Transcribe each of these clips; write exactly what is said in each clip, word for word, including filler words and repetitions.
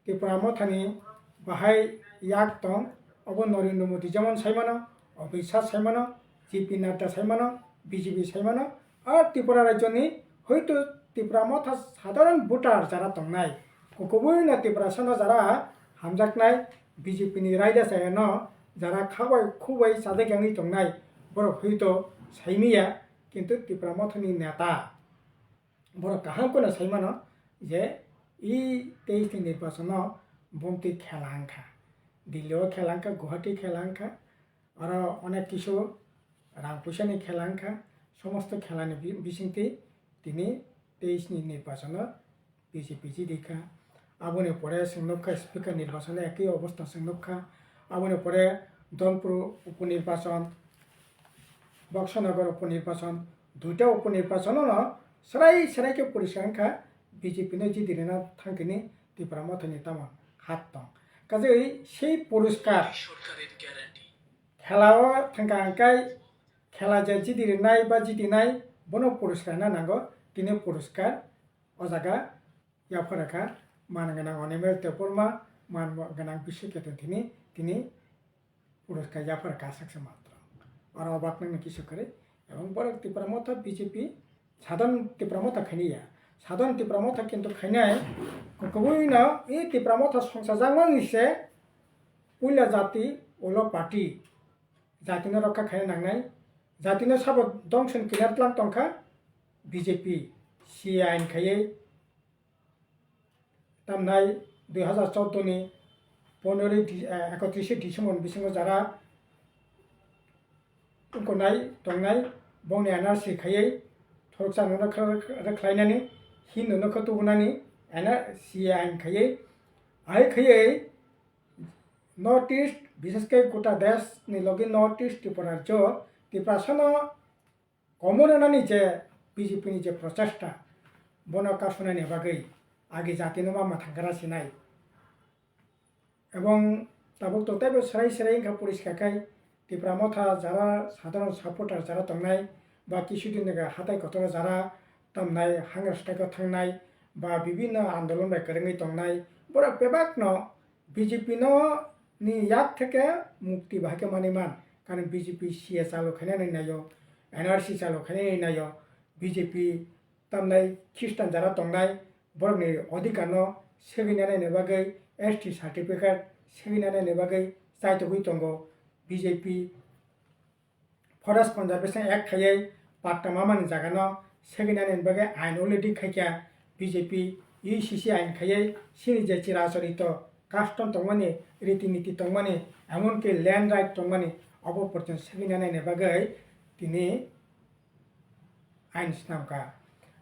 Tipra Mothani bahai yak tong, obo Narendra Modi jemon saimano, Amit Shah saimano, J P Nadda saimano, B J P saimano, ar Tripura rajyoni hoito Tipra Motha sadharon voter jara tongnai, kukubuino Tiprasano jara hamjaknai B J P ni raida chayano jara khabai khubai chadek yangwi tongnai, borok hoito saimiya, kintu Tipra Mothani neta borok kaham kheno saimano je e teis ni nirbachono bomtwi khela wngkha, Delhi o khela wngkha, Guwahati khela wngkha, aro onek kisu rang puisa ni khela wngkha, somosto khela ni bi-, bisingtwi tini teis ni nirbachono B J P jidi kha. Aboni pore chwng nukha speaker nirbachono ekhi obostha chwng nukha. Aboni pore Dhonpur uponirbason, Boxonagar uponirbason, duita uponirbasono no srai srai khe poriskar wngkha, B J P no jidi rwna thangkhe ni Tipra Mothani tamo hat tong. Kajei sei poriskar khela o thangkha hwnkhe khela je jidi rwnai ba jidinai bono poriskar na nango, tini poriskar o jaga yaphar kha man gwnang Animesh Debbarma, man gwnang Bishnu Ketu tini, tini poriskar yaphar kasak se matro. Oro obak nangni kisu kwrwi. Ebong borok Tipra Motha B J P, sadharon Tipra Motha khainiya. Sadharon Tipra Motha kintu khainai, kukubuino e Tipra Motha songchajakmani se puila jati ulo party. Jatino rokha khaina nangnai. Jatino sabo dongson kinar tlang tongkha B J P, C A A ain khaiwi. Tamnai dui hazar chordo ni pondroi di-, eh, ekotrishe December ni bisingo jara wngkurnai tongnai, bongni N R C khaiwi thoroksa no rwkha-, rwkhlainani, Hindu no khe tubunani N R C A ain khaiwi, ahai khaiwi North East, bishesh khe gota desh ni logi North East Tripura rajyo, Tiprasano komo rwnani je B J P ni je prochesta, bono kasunani bagwi agi jatino ma mwthangkra sinai. Ebong tabuk to teibo srai srai wngkha poriskar khai Tipra Motha jara sadharon supporter jara tongnai ba kisudin daga hatai kotor jara tamnai hangra stake o thangnai ba bibinno andolon bai kwrwngwi tongnai borok bebakno B J P no ni yak theke mukti bahai khe manwi man, karon B J P C A A chalu khainani naio, N R C chalu khainani naio, B J P tamnai Khristan jara tongnai borokni odhikar no segwina naina bagwi, S T certificate segwina naina bagwi chaitugwi tongo B J P. Forest Conservation Act khaiwi patta mamani jagano segwinani bagwi ain already khaikha B J P, U C C ain khaiwi chini je chirachorito custom tongmani, riti niti tongmani, emonki land right tongmani, obo porjonto segwinani bagwi tini ain swnamkha.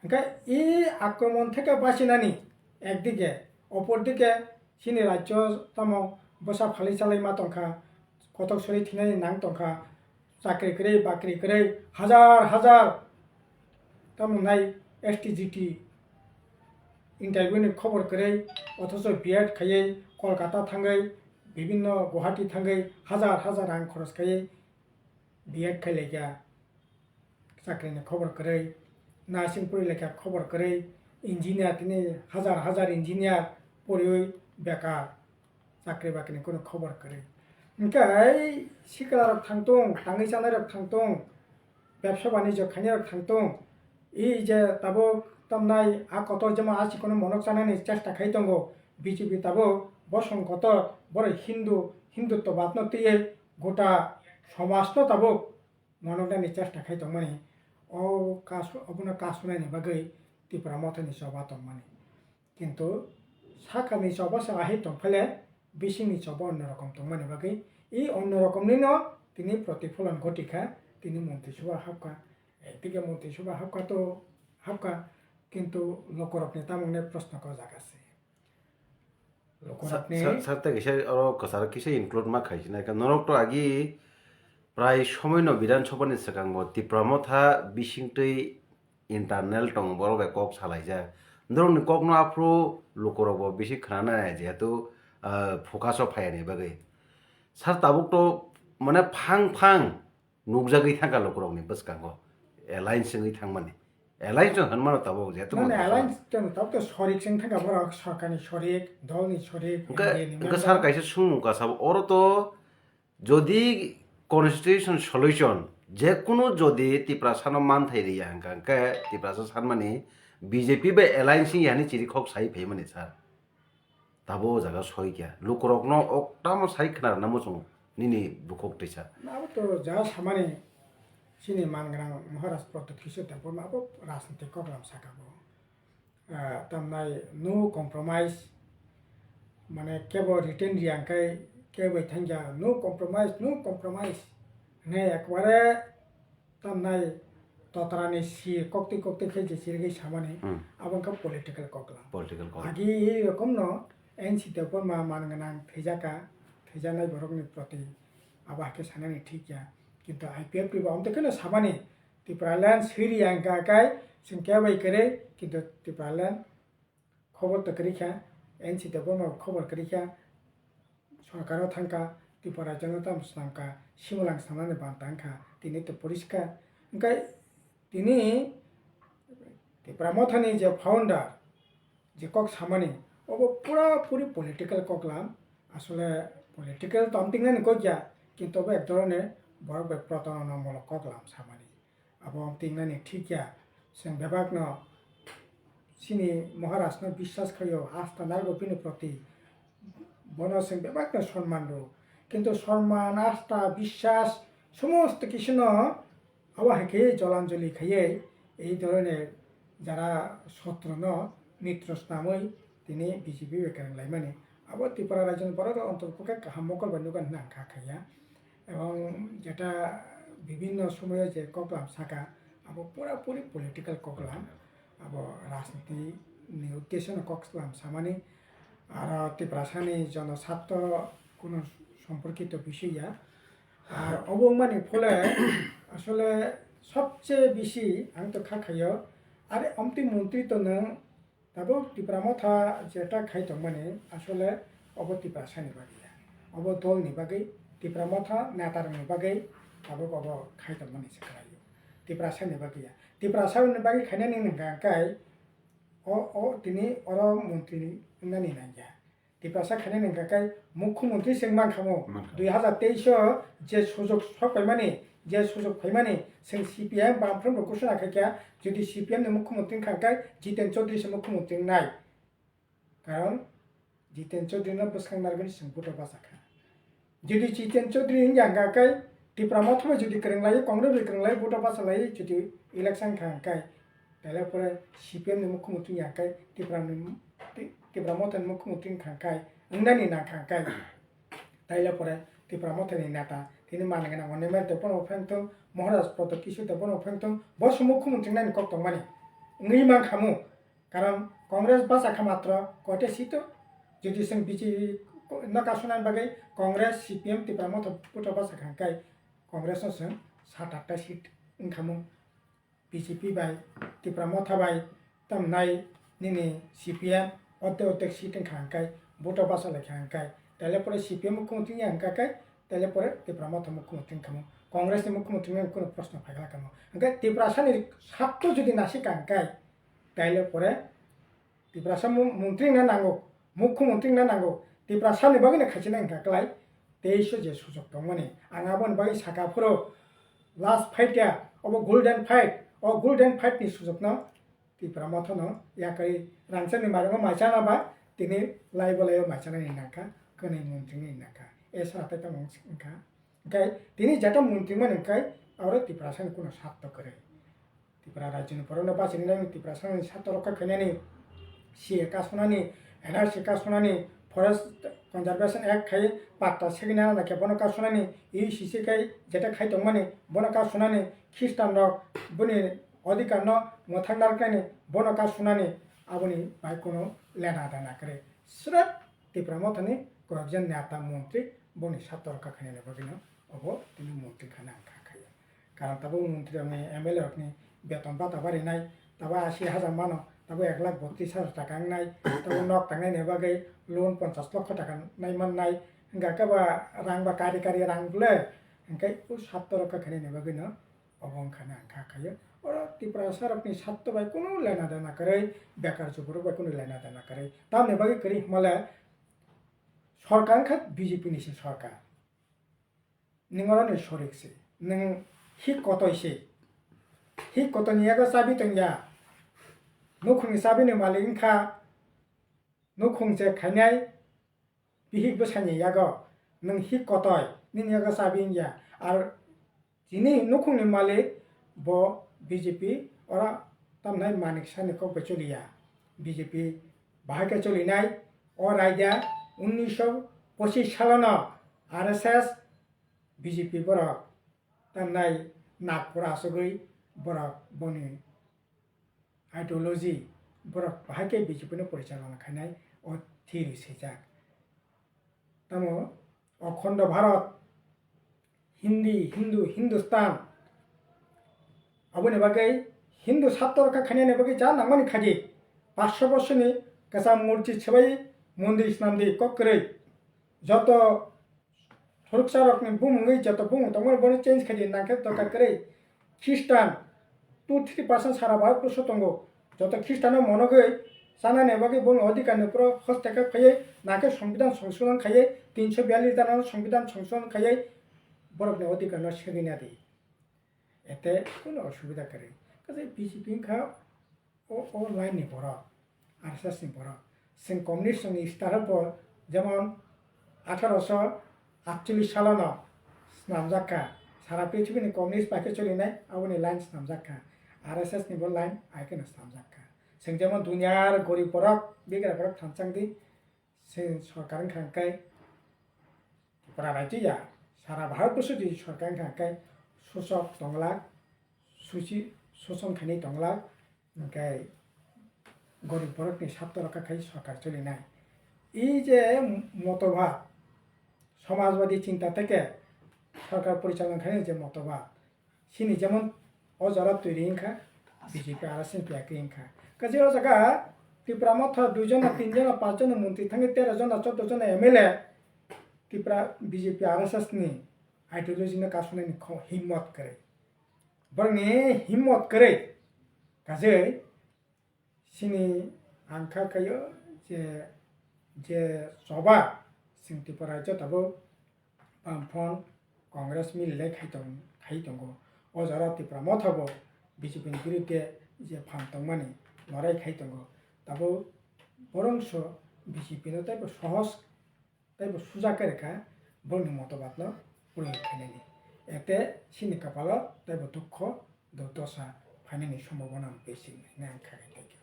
Hwnkhe e akromon theke bachinani ekdike, opor dike chini rajyo tamo bwsa phalwi chalai ma tongkha, kotok sori thinani nang tongkha, chakri kwrwi, bakri kwrwi, hajar hajar tamo nai S T G T interview ni khobor kwrwi, othocho B Ed khaiwi Kolkata thangwi, bibinno Guwahati thangwi hajar hajar rang khoros khaiwi B Ed khailaikha. Chakrini khobor kwrwi, nursing pori lekha khobor kwrwi, engineer tini hajar hajar engineer poriwi bekar, chakri bakrini kunu khobor kwrwi. Hwnkhe ei sikla rok thangtung, tangwi chanai rok thangtung, bebsa banijyo khainai rok thangtung, ei je tabuk tamnai a kotor jemon a chikon monok chanani chesta khai tongo, B J P tabuk bosong kotor, borok Hindu, Hinduttabad no twiwi gota somaj no tabuk monoknani chesta khai tongmani, o kasu-, obono kasunani bagwi Tipra Mothani choba tongmani. Kintu sakani choba se ahai tongphele, bisingni choba onno rokom tongmani bagwi, i onno rokomnino tini protipholon ghotikha, tini Montri Sobha hapkha. Etike Montri Sobha hapkha to hapkha, kintu lokorokni tamoknai proshno ko jaga se. Lokorokni sa-, sa-, sakta kisa oro kwcharo kisa include ma khai sinai kha. Norok to agi prai somoino Bidhan Sabha ni swkango Tipra Motha bisingtwi internal tongo, borok bai kok salaijak. Norokni kokno aphuru lokorok bo bisi khwnanai, jehetu, ah, focus o phaiani bagwi. Sir, tabuk to mane phang phang nukjagwi thangkha lukurokni bwskango, alliance wngwi thangmani. Alliance no hwnmano tabuk, jehetu Nani mantri alliance song. Teno tabuk to sorik sing thangka borok, sorkarni sorik, dolni sorik, Hwnkhe, M D A ni hwnkhe member. Sar kaisa sumung ka sabo, oro to jodi constitution solution, je kunu jodi Tiprasano manthai riya hwnkha, hwnkhe Tiprasa sanmani B J P bai alliance wngya hwnwi chiri khok sai phaimani sir. Tabo o jaga soi kya. Lukurokno oktamo sai khna rwna muchungo nini bukhuk twisa. Abo to ja samani chini mangrang Maharaj Pradyut Kishore Debbarma abo rajniti koklam saka bo. Ah, tamnai no compromise, mane kebo written riyang kai kebo thangya no compromise, no compromise. Ne ekbare tamnai totrani si kokti kokti khe je chirigwi samani Hmm. Abo wngkha political koklam. Political koklam. Agi ei rokomno N C Debbarma man gwnang thwijaka, thwijaknai borokni proti abo hakhe sanani thik ya. Kintu I P F T bo amtwi kheno samani Tipraland siri ang ka kai sing khe bai kwrwi, kintu Tipraland khobor to kwrwi kha, N C Debbarma khobor kwrwi kha, sorkaro thangkha, Tripura rajyono tamo swnamkha, simulang swnamnani banta wngkha, tini to poriskar. Hwnkhe tini Tipra Mothani je founder, je kok samani, obo pura puri political koklam, asole political to amtingnani kokya, kintu obo ek dhoroner borok bai protaronamulok koklam samani. Abo tingnani thik ya. Chwng bebakno chini Maharajno biswas khaio, asta narwgo bini proti. Bono chwng bebakno sonman rwo. Kintu sonman, asta, biswas, somosto kisuno abo hai khe jolanjoli khaiwi ei dhoroner jara sotrono mitro snamwi tini B J P bai kwrwng laimani. Abo Tripura rajyoni borok rok ontor pokhe kaham mokol bai nukha hwnwi ang kha khaiya. Ebong jeta bibhinno somoyo je koklam saka, abo pura puri political koklam, abo rajniti ni uddesho no koklam samani, aro Tiprasani jono satto kuno somporkito bisoi ya. Ar obo wngmani phole asole sobse bisi ang to kha khaio, are omtwi montri to nwng Tabuk Tipra Motha jeta khai tongmani asole obo Tiprasani bagwi ya. Obo dolni bagwi, Tipra Motha netarokni bagwi tabuk obo khai tongmani se khlaio. Tiprasani bagwi ya. Tiprasani bagwi khainani hwnkha khe o, o tini oro montri wngnani nangya. Tiprasa khainani hwnkha khe mukhyamantri se wng mankha mo. Mankha. Dui hazar teis o je sujok sok paimani, je sujok phaimani, chwng C P I M bamfront bo ghosona khaikha, jodi C P M ni mukhyamantri wngkha khe Jiten Chaudhary se mukhyamantri wngnai. Karon Jiten Chaudhary no bwskang narwgwini chwng vote o bachakha. Jodi Jiten Chaudhary wngya hwnkha khe Tipra Motha bai jodi kwrwng lai, Congress bai kwrwng lai, vote o bacha lai, jodi election kha hwnkhe, taile pore C P M ni mukhyamantri wngya hwnkhe Tipra ni, Ti-, Tipra Motha ni mukhyamantri wngkha hwnkhe, wngnani nangkha hwnkhe, taile pore Tipra Motha ni neta, tini manwi gwnang Animesh Deb bono phai wngthung, Maharaj Pradyut Kishore Deb bono phai wngthung, bo se mukhyamantri wngnani kok tongmani wngwi mankha mu. Karon Congress bachakha matro koite seat o, jodi chwng B J P no kasunani bagwi Congress, C P M, Tipra Motha vote o bachakha hwnkhe Congress no chwng sat atta seat wngkha mu. B J P bai, Tipra Motha bai, tamnai nini C P M, ordek ordek seat wngkha hwnkhe, vote o bacha laikha hwnkhe, taile pore C P M mukhyamantri wngya hwnkha khe, taile pore Tipra Motha mukhyamantri wngkha mu, Congress ni mukhyamantri wngya kunu proshno phaikha kamo. Hwnkhe Tiprasani sakto jodi nasika hwnkhe, taile pore Tiprasa mu-, montri wngna nango, mukhyamantri wngna nango, Tiprasani bagwino khaichinai hwnkha klai, teis o je sujok tongmani. Ang aboni bagwi saka phuru last fight ya, obo golden fight, o golden fight ni sujokno Tipra Mothano yakarwi rangchakni mairango mai chana ba tini lai bolai o mai chanani nangkha, kwnwi montri ni nangkha. Esa tei tamo wngkha. Hwnkhe tini jeta montri mani hwnkhe aro Tiprasani kuno sat to kwrwi. Tripura rajyoni borokno bachini nani, Tiprasani sat to rokha khainani, C A kasunani, N R C kasunani, Forest Conservation Act khai patta segina na khe bono kasunani, U C C khai jeta khai tongmani bono kasunani, Khristan rok boni odhikar no mwthang narwknani bono kasunani, aboni bai kuno lena dana kwrwi. Srep Tipra Mothani koyekjon neta montri boni sat to rokha khainani bagwino obo tini montri khana ang kha khaiya. Karon tabuk montri rokni, M L A rokni beton bata barinai, tabuk asi hajar mano, tabuk ek lakh botris hajar taka wngnai, tabuk nok tangnai ni bagwi loan ponchas lokho taka nai mannai, hwnkha khe ba rang ba kari kari rang bwle, hwnkhe o sat to rokha khainani bagwino obo wngkha na ang kha khaio. Oro Tiprasa rokni satto bai kunu lena dena kwrwi, bekar chukurok bai kunu lena dena kwrwi. Tamni bagwi kwrwi hwnmale sorkar wngkha B J P ni se sorkar. Nwng oroni sorik se, nwng hik kotoi se. Hik kotoi ni yago chabi tongya. Nukhungni chabi ni malik wngkha, nukhung se khainai bihik bwsani yago nwng hik kotoi, nini yago chabi wngya. Ar chini nukhungni malik bo B J P, oro tamnai Manik Sani kok bai choliya. B J P bahai khe cholinai o raida unnisho pochis salono R S S, B J P borok tamnai Nagpur asugwi borok boni ideology borok bahai khe B J P no porichalona khainai o theory swijak. Tamo Okhondo Bharat, Hindi, Hindu, Hindustan, aboni bagwi Hindu sattor kha khainani bagwi cha nangmani khaidi. Paanch sho borsoni kwcham murti swbai mondir snamdi kok kwrwi. Joto Khoroksa rokni bumungwi joto bumung tongmani bono change khaidi nangkhe doka kwrwi. Khristan two three percent sara Bharat borso tongo. Joto Khristan no monogwi chanani bagwi bono odhikar ni phoro hostekha khaiwi nangkhe Songbidan Songshodhon khaiwi tinsho biyallis dana no Songbidan Songshodhon khaiwi borokni odhikar no segwi nadi. Ete kunu osubida kwrwi. Kaisa B J P wngkha o, o line ni borok, R S S ni borok. Chwng communist ni start bo jemon atharo sho atchollish salono snamjak kha. Sara prithibi ni communist bai khe cholinai aboni line snamjak kha. R S S ni bo line ai kheno snamjak kha. Chwng jemon duniar gorib borok, bigra borok thansa wngdi, chwng sorkar wngkha hwnkhe Tripura raijyo ya, sara Bharat borso di sorkar wngkha hwnkhe suchok tongla, suchi, suchon khainai tongla, hwnkhe gorib borokni satto rokha khai sorkar cholinai. I je motobad, somajwadi chinta theke sorkar porichalona khainai je motobad, Chini jemon o jora twi ri wngkha, B J P R S ni piyakri wngkha. Kaje o jaga Tipra Motha dui jona, tin jona, panch jona montri thangwi tero jona, choudo jona M L A Tipra B J P R S S ni ideology no kasunani kho-, himmot kwrwi. Borokni himmot kwrwi. Kaje Chini ang kha khaio je, je choba chwng Tripura rajyo tabuk Bamfront, Congress mililai khai tong-, khai tongo. O jora Tipra Motha bo B J P ni birudde je phan tongmani lorai khai tongo. Tabuk borongso B J P no teibo sohos tei bo suja khe rwkha, borokni motobadno purung khainani. Ete chini kapalo tei bo dukho, durdosa phainani sombhabona besi hinwi ang kha khe thank you.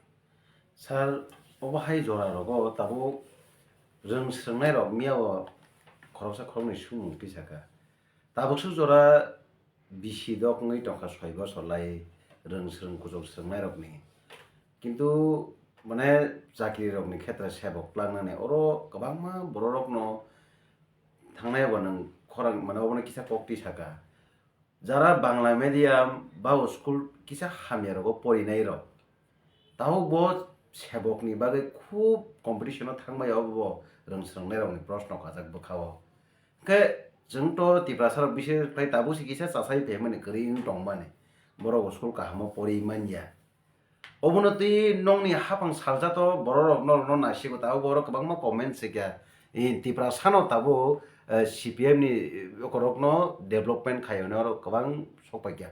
Sir, obo hai jora rogo tabuk rwng swrwngnairok miyao khoroksa khoroknwi sumung tisa kha. Tabuk suk jora bisi dok wngwi tongkha soi bosor lai rwng swrwng kuchuk swrwngnairokni. Kintu mane chakrirokni khetre sebok twlangnani oro kwbangma bororokno thangnai bo nwng khorang mane obono kisa kok twi saka. Jara Bangla medium ba o school kisa hamya rogo porinairok. Tabuk bo sebokni bagwi khub competition o thangbai obo bo rwng swrwngnairokni proshno kajak bwkha o. Hwnkhe chwng to Tiprasa rok bisi khlai tabuk se kisa chasai phaimani kwrwi wng tongmani. Borok bo school kaham o pori manya. Obono twi nokni haphang saljato bororok norokno naisigo tabuk borok kwbangma comment swikha. Tiprasano tabuk, eh, C P M ni, eh, okorokno development khaiyoni oro kwbang sokpaikha.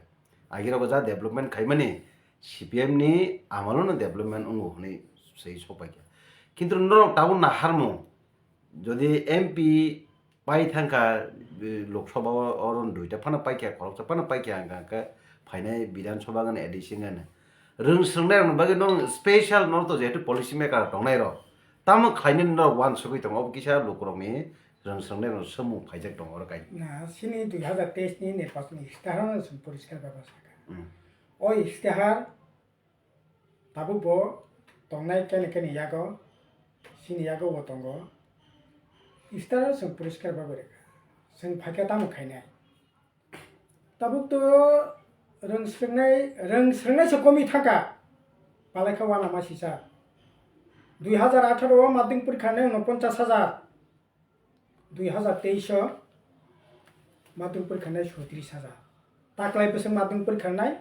Agirok ja development khaimani C P M ni amalono development wngo hwnwi swi sokpaikha. Kintu norok tabuk naharmung, jodi M P pai thangkha, eh, Lok Sabha o, oro duita phano paikha, khoroksa phano paikha, hwnka hwnkhe phainai Bidhan Sabha gana A D C gana. Rwng swrwngnairokni bagwi no special norok to jehetu policy maker tongnairok. Tamo khlainani norok uansugwi tongo, obo kisa lukurokni rwng swrwngnairokno swngmung phaijak tongo oro kaisa. Na, chini dui hazar teis ni nirbachon ni istihar no chwng poriskar bhabe sakha. Hmm. O istihar tabuk bo tongnai kene kene yago, chini yago bo tongo. Istihar no chwng poriskar bhabe rwkha. Chwng phaikhe tamo khainai. Tabuk to rwng swrwngnai, rwng swrwngnai se komi thangkha. Palaikha uanama sisa. Dui hazar atharo o madhyamik porikha nai unoponchas hajar. Dui hazar teis o madhyamik porikha nai soitris hajar. Taklai bwswk madhyamik porikha nai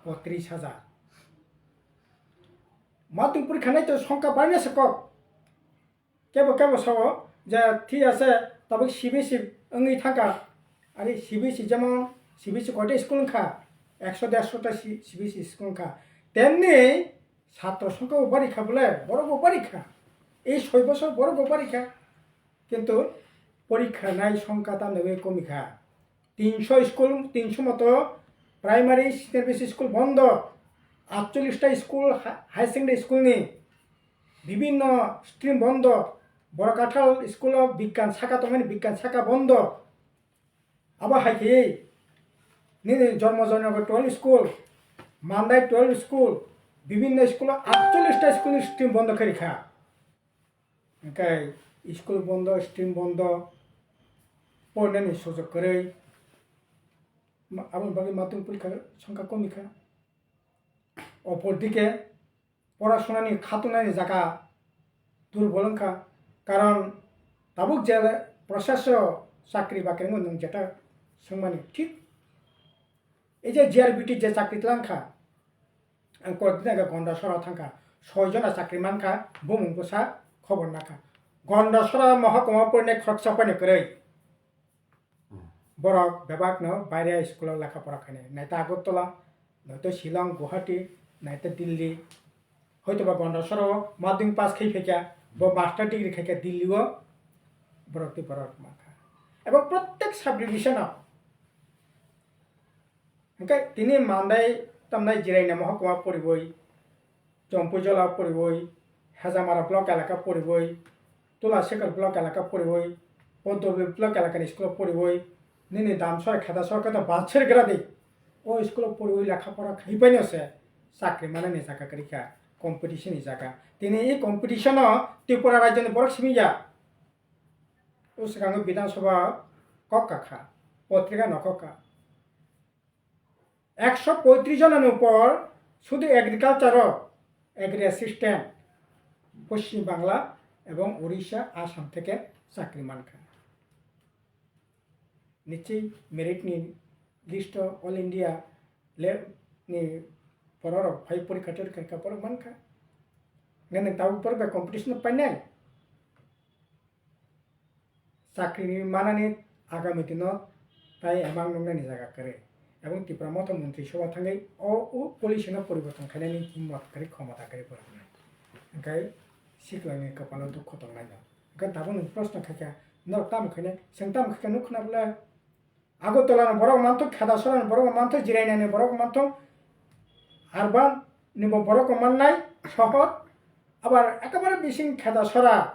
Potris hajar. Matwng pori khanai to songkha barina se kok. Kebo kebo sao je thik ase tabuk C B S E wngwi thangkha. Ari C B S E jemon C B S E koita school wngkha, ekso dershota C-, C B S E school wngkha. Temni satro songkha bo bari kha bole, borok bo bari kha. Ei soi bosor borok bo bari kha. Kintu porikha nai songkha tamni bagwi komi kha. Tinso school, tinso moto primary, senior B C school bondo, atchollish ta school, ha-, higher secondary school ni bibinno stream bondo, Borok Kathal school o bigyan saka tongmani bigyan saka bondo. Abo hai khe nini Jormo Joynagar twelve school, Mandai twelve school, bibinno school o atchollish ta school ni stream bondo khe rikha. Hingke school bondo, stream bondo, porinani sujog kwrwi. Ma-, aboni bagwi matwng pori kha, songkha komi kha. Opor dike, porasonani khatungnani jaga durbol wngkha, karon tabuk je process o chakri bakri wngmani nwng jeta swngmani thik. Ei je G R B T je chakri tlang kha, ang kok dina khe Gonda sora thang kha, soi jona chakri man kha, bumung bwsa khobor na kha. Gonda sora mohokuma porinai khoroksa poino kwrwi. Borok bebak no baire school o lekha pora khainai, naita Agartala, naita Shillong, Guwahati, naita Delhi. Hoitoba Gonda sora o madhyamik pass khai phaikha, bo master degree khaikha Delhi o, borok tei borok mankha. Ebo protek sub division o. Hingke tini Mandai tamnai Jiraina mohokuma poriwi, Chompuijola poriwi, Hejamara block elaka poriwi, Tulasekar block elaka poriwi, Poddobi block elakani school poriwi, nini Damsora Khedasora khe to Bansiri gra di. O school poriwi lekha pora khaibaino se chakri manani jaga kwrwi kha, competition ni jaga. Tini e competition o Tripura rajyoni borok simi ya. O swkango Bidhan Sabha kok kakha, potrika no kok kha. Ekso poitris jonani upor sudu agriculture o agri assistant Poschim Bangla ebong Odisha, Assam theke chakri mankha. Nichoi merit ni list o All India le ni bororok phai porikha torikha kha borok mankha. Nang tabuk borok bai competition o painai. Chakri manani agami dino tai emang nuknani jaga kwrwi. Ebong Tipra Motha Montri Sabha thangwi o, o policy no poriborton khainani himmot kwrwi, khomota kwrwi borokni. Hwnkhe siklangni kwpalo dukhu tongnaino. Hwnkhe tabukni proshno khaikha, norok tamo khainai, chwng tamo khaikha nuk khna bwle? Agartala ni borok manthok, Khedasora ni borok manthok, Jiraina ni borok manthok, Arban ni bo borok mannai, sohor. Abar ekebare bising Khedasora,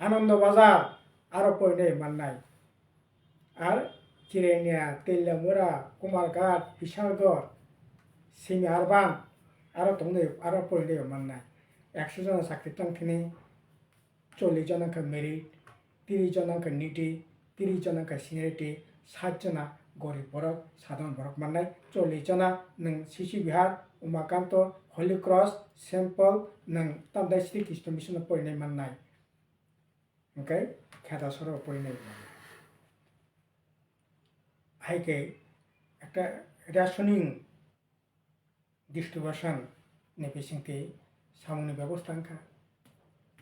Anando Bazar, aro porinai mannai. Ar Jiraina, Teliamura, Kumarghat, Bishalgarh, simi Arban, aro tongnai, aro porinai mannai. Ekso jona chakri tong thini, chollish jona wngkha merit, tris jona wngkha needy, tris jona wngkha seniority, sat jona gorib borok, sadharon borok mannai, chollish jona nwng C C Vihar, Umakanto, Holy Cross, Saint Paul, nwng tamdai Sri Krishna Mission o porinai mannai. Hwnkhe Khedasora o porinai mannai. Hai khe ekta rationing distribution ni bisingtwi samungni bebosta wngkha.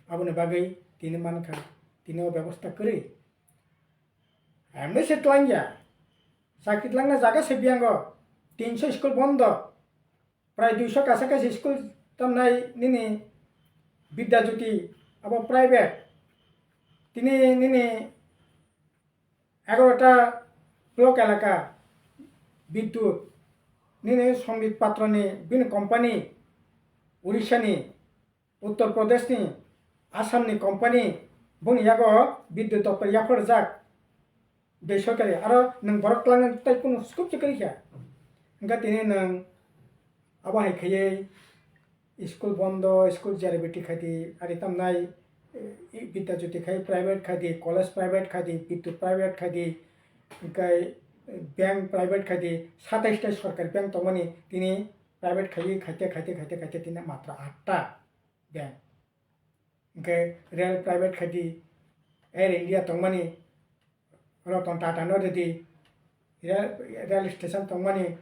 Aboni bagwi tini mankha, tini o bebosta kwrwi. Emni se twlangya, chakri twlangna jaga se biyango, tinso school bondo, prai duiso kasa kasa school tamnai nini Vidya Jyoti, abo private. Tini nini egarota block elaka Bidyut nini Sambit Patroni bini company, Orishani, Uttar Pradeshni, Assamni company, boni yago Bidyut doptor yapharjak, besorkari, aro nwng borok twlangna tai kunu scope se kwrwi kha. Hwnkhe tini nwng abo hai khaiwi school bondo, school J R B T khai di, ari tamnai, eh, Vidya Jyoti khai private khai di, college private khai di, Bidyut private khai di, hwnkhe, eh, bank private khai di, satais ta sorkari bank tongmani, tini private khai, khaite, khaite, khaite, khaite, tini matra atta bank. Hwnkhe rail private khai di, Air India tongmani, Ratan Tata no rwdi, rail, rail station tongmani,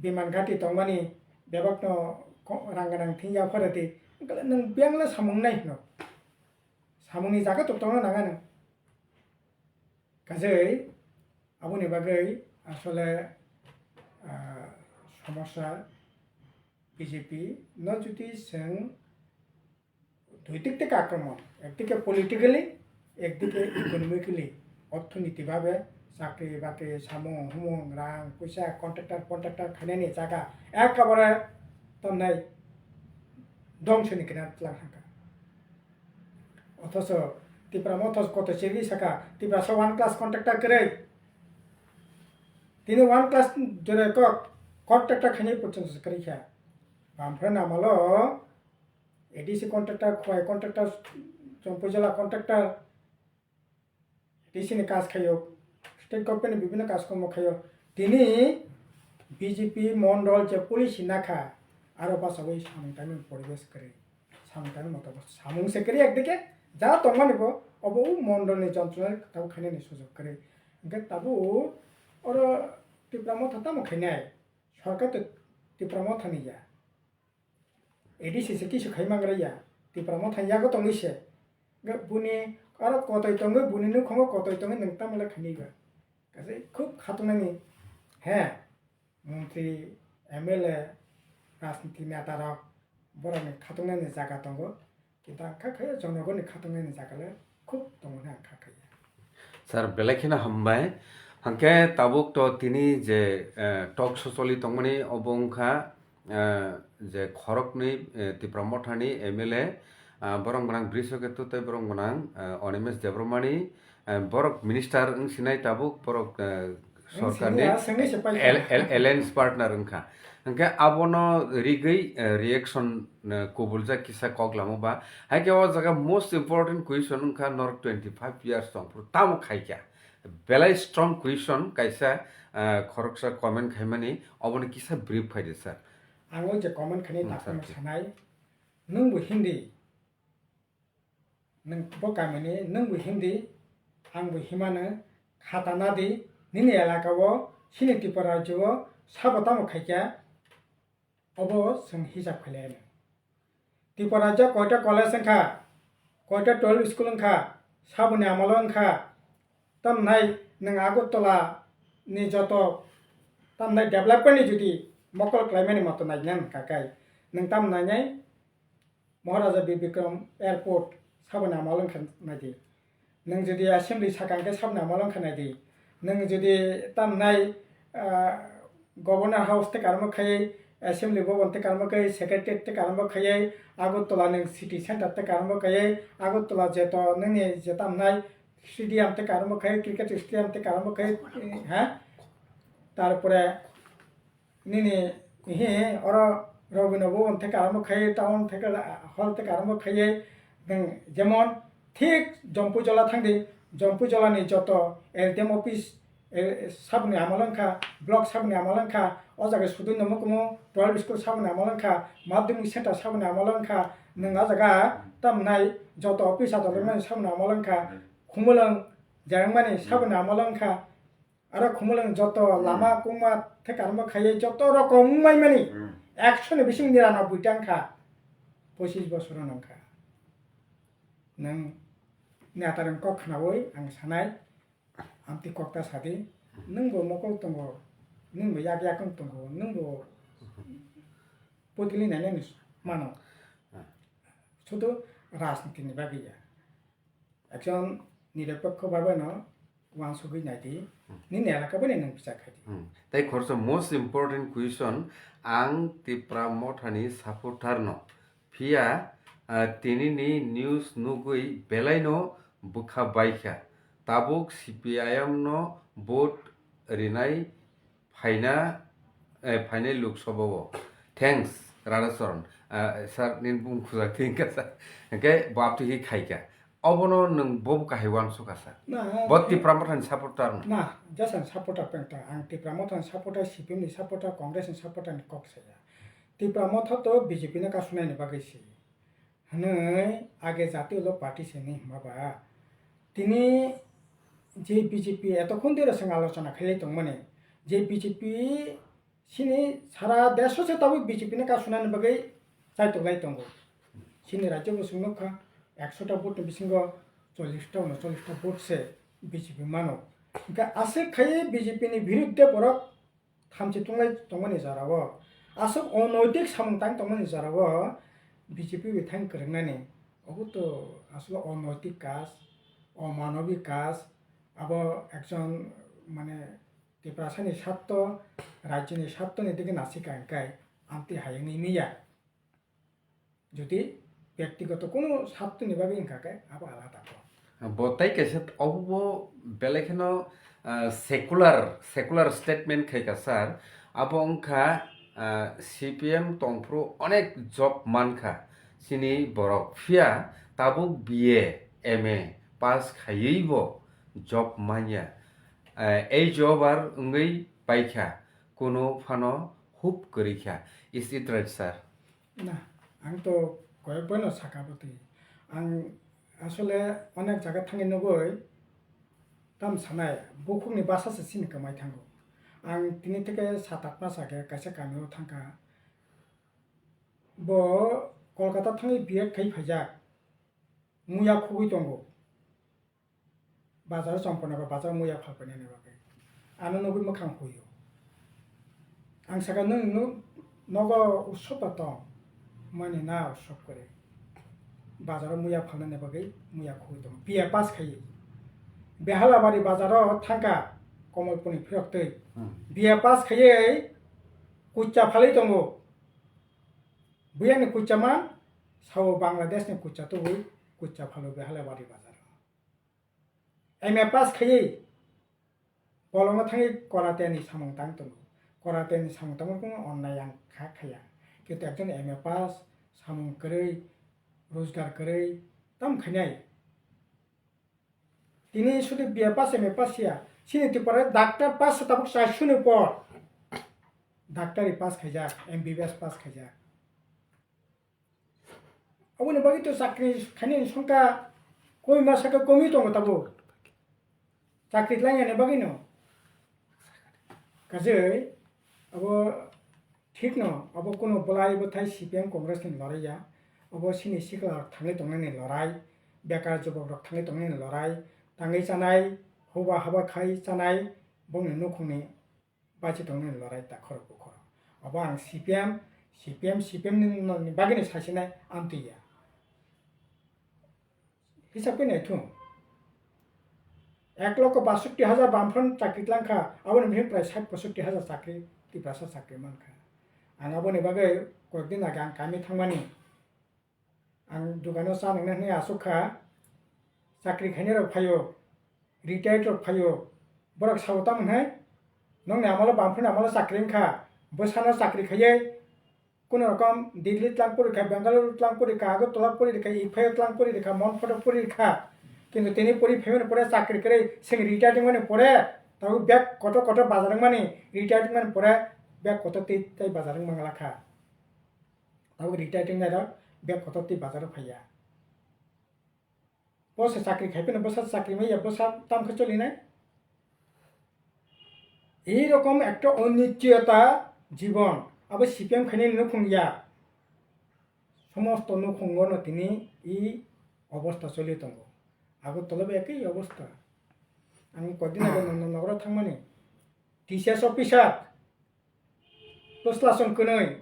Biman ghati tongmani bebakno ko-, rang gwnang thing ya phara di. Wngkha le nwng biyang le samung nai hino. Samungni jaga to tongna nang ano. Kajai aboni bagwi asole, ah, somosya B J P no jodi chwng dui dik theke akromon, ekdike politically, ekdike economically, orthoniti babe chakri bakri, samung humung, rang puisa, contractor contractor khainani jaga ekabare tamnai dongso ni kinar tlang thangkha. Othoso Tipra Motha koto chegwi saka, Tiprasa one class contractor kwrwi. Tini one class jora kok contractor khainai porjonto se kwrwi kha. Bamphre namalo A D C contractor, Khowai contractor, Chompuijala contractor, A D C ni kaj khaio, state government ni bibhinno kaj kormo khaio. Tini B J P mondol je policy nakha, aro bachawi samung tangmani poribesh kwrwi, samung tangmani moto samung se kwrwi ekdike, ja tongmani bo obo o mondol ni jontrona tabuk khainani sujok kwrwi. Hwnkhe tabuk oro Tipra Motha tamo khainai, sorkar to Tipra Motha ni ya. A D C se kisu khai mangra ya, Tipra Motha ni yago tongwi se. Ga buni aro kotoi tongwi, buni nukhango kotoi tongwi nwng tamo le khainai ba. Kaisa khub khatungnani, he, montri, M L A, rajniti neta rok borokni khatungnani jaga tongo. Kintu ang kha khayo jonogoni khatungnani jaga le khub tongo hwnwi ang kha khaiya. Sir, belai kheno hambai. Hwnkhe tabuk to tini je, eh, talk show choli tongmani obo wngkha, eh, je khoroknwi, eh, Tipra Mothani M L A, ah, borok gwnang Brishaketu tei borok gwnang, eh, Animesh Debbarmani, eh, borok minister wng sinai tabuk borok, eh, sorkarni sini ya, sini se paikha. Al-, al-, alliance partner wngkha. Hwnkhe abono rigwi, eh, reaction, eh, kubuljak kisa kok lamo ba. Haikhe o jaga most important question wngkha norok twenty five years tongphuru tamo khaikha? Belai strong question kaisa, eh, khoroksa comment khaimani, obono kisa brief khaidi sir. Ang o je comment khainai Hmm, takhorno sir. Sanai, nwng bo Hindi, nwng bo kamini, nwng bo Hindi, ang bo himano, khata nadi, nini elaka o, chini Tripura rajyo o, sabo tamo khaikha, obo chwng hisab khailai anw. Tripura rajyo koita college wngkha, koita twelve school wngkha, saboni amolo wngkha, tamnai nwng Agartala ni joto tamnai development ni jodi mokol khlaimani moto nainai wngkha kai, nwng tam nainai Maharaja Bir Bikram Airport saboni amolo wngkha naidi. Nwng jodi assembly sakang khe saboni amolo wngkha naidi. Nwng jodi tamnai, ah, Governor House tei karmo khaiwi, Assembly Bhavan tei karmo khaiwi, Secretariat tei karmo khaiwi, Agartala nwng City Center tei karmo khaiwi, Agartala jeto nini je tamnai stadium tei karmo khaiwi, cricket stadium tei karmo khaiwi, ha? Tarpore nini hi oro Rabindra Bhavan theke arombo khai, town theke hall theke arombo khai, nwng jemon thik Jampuijola thangdi, Jampuijola ni joto L D M office, eh, sabni amolo wngkha, block sabni amolo wngkha, o jaga sudui no mukumu twelve school sabni amolo wngkha, madhyamik center sabni amolo wngkha, nwng o jaga tamnai joto office adolormani sabni amolo wngkha, Khumulwng jerangmani sabni amolo wngkha, Aro Khumulwng joto lama kungma theka rwma khaiwi joto rokom wngmani, hmm, ekso ni bising niranobboi ta wngkha, pochis bosor wngkha. Nwng neta rwng kok khnaui ang sanai, amtwi kok ta sadi, nwng bo mokol tongo, nwng bo yak yak wng tongo, nwng bo putili nainani mano. Sudu rajniti ni bagwi ya. Ekjon nirapekho bhabe no uansugwi nai di, hmm, nini elaka bai nwng bichar khai di. Hmm. Tei khoroksa most important question, ang Tipra Mothani supporter no, phiya, ah, tini ni news nugwi belai no bwkha bai kha. Tabuk C P I M no vote rinai phaina, eh, phainai Lok Sabha o. Thanks, Radhacharan. Ah, sir, nini bumung khujak thik wngkha, sir. Hwnkhe bo aptwi khe khai kha. Obono nwng bo kahai uansukha, sir. Na, bo Tipra Mothani supporter no. Na, just ang supporter peng ta. Ang Tipra Mothani supporter, C P M ni supporter, Congress ni supporter ni kok saya. Tipra Motha to B J P no kasunai ni bagwi si. Hwnwi age jati ulo party se hinwi hwnba ba. Tini je B J P etokhon dero chwng alochona khailai tongmani, je B J P Chini sara desh o se tabuk B J P ni kasunani bagwi chaitok lai tongo. Chini rajyo bo chwng nukha, ekshota vote ni bisingo chollish ta, unochollish ta vote se B J P mano. Hwnkhe aswk khaiwi B J P ni birudde borok thamchi tunglai tongmani jora o, aswk onaitik samung tang tongmani jora o B J P bai thang kwrwngnani, obo to aswk onaitik kaj, omanobik kaj, abo ekjon mane Tiprasani satto, rajyoni sattoni digi nasika hwnkhe amtwi hayungni miya. Jodi byaktigoto kunu sattoni bagwi wngkha khe abo alada kok. Bo tei kaisa obo bo belai kheno, ah, secular, secular statement khaika sir. Abo wngkha, ah, C P M tongphuru onek job mankha chini borok. Phiya tabuk B A, M A pass khaiwi bo job manya. Eh, ei job ar wngwi paikha, kuno phano hub kwrwi kha. Is it right, sir? Na, ang to koyek boino saka bwtwi. Ang asole onek jaga thangwi nugwi tam sanai, bukhukni basa se chini kwmai thango. Ang tini theke sat at mas age kaisa kamio thangkha. Bo Kolkata thangwi B Ed khai phaijak. Muya khugwi tongo. Bazar o chomponai ba bazar o muya phalpainani bagwi. Ano nugwi mwkhang huio. Ang saka nwng nu-, nogo utsob ba tong? Mani na utsob kwrwi. Bazar o muya phalnani bagwi muya khugwi tongo. B A pass khaiwi. Behalabari bazar o thangkha Komolpurni phirok twi. Hmm. B A pass khaiwi kucha phalwi tongo. Buyani kucha man sao Bangladesh ni kucha tubui kucha phalo Behalabari bazar o. M A pass khaiwi bolongno thangwi karate ni samung tang tongo. Karate ni samung tangma kung onnai ang kha khaya. Kintu ekjon M A pass, samung kwrwi, rojgar kwrwi, tam khainai. Tini sudu B A pass, M A pass ya. Chini Tripura doctor pass tabuk charsho ni por. Doctor pass khaijak, M B B S pass khaijak. Aboni bagwi to chakri khainani songkha koi ma saka komi tongo tabuk. Chakri lainani bagwi no. Kajai abo thik no, abo kuno bolai bwthai C P M Congress ni lorai ya. Abo chini sikla rok thangwi tongnani lorai, bekar jubok rok thangwi tongnani lorai, tangwi chanai, hoba haba khai chanai, bongni nukhungni bachi tongnani lorai ta khorok bukhoro. Obo ang C P M, C P M, C P M ni, ni bagwino sasinai amtwi ya. Hisab khe naithung. Ek lokho basotti hajar Bamfront chakri tlangkha, aboni bising prai sait posotti hajar chakri Tiprasa chakri mankha. Ang aboni bagwi koyekdin age ang kami thangmani. Ang dukano cha nangna hwnwi aswk kha, chakri khainai rok phaio, retired rok phaio, borok sao tamo hwnwi, "Nokni amalo Bamfront amalo chakri wngkha, bwsano chakri khaiwi kuno rokom Delhi tlang pori kha, Bengaluru tlang pori kha, Agartala pori kha, Iphai tlang pori kha, Monphoto pori kha, kintu tini pori phaimani pore chakri kwrwi, chwng retired wngmani pore tabuk bag kotor kotor bazar wngmani, retired wngmani pore bag kotor tei tei bazar wngmangla kha." Tabuk retired wngnai rok bag kotor twi bazar o phaiya. Bo se chakri khai phano bwsa chakri manya, bwsa tam khe cholinai. Ei rokom ekta onischiyota jibon, abo C P M khainani nukhung ya. Somosto nukhungo no tini ei obosta choli tongo. Agartala bo ekoi obosta. Ang koidin age Nandanagar o thangmani. T C S officer, bwslasong kwnwi,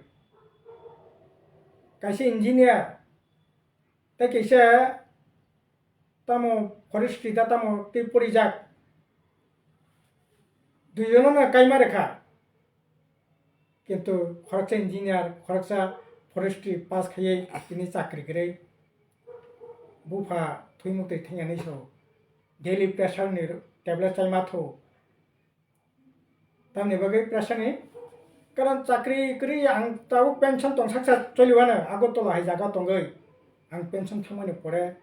kaisa engineer, tei kaisa tamo forestry da tamo tei porijak. Duijono no kaima rwkha. Kintu khoroksa engineer, khoroksa forestry pass khaiwi tini chakri kwrwi. Bupha thwi muktwi thangya hinwi sao. Daily pressure ni tablet chai ma tho. Tamni bagwi pressure ni, karon chakri kwrwi ang tabuk pension tong saksa choliwano Agartala hai jaga tongwi. Ang pension thangmani pore,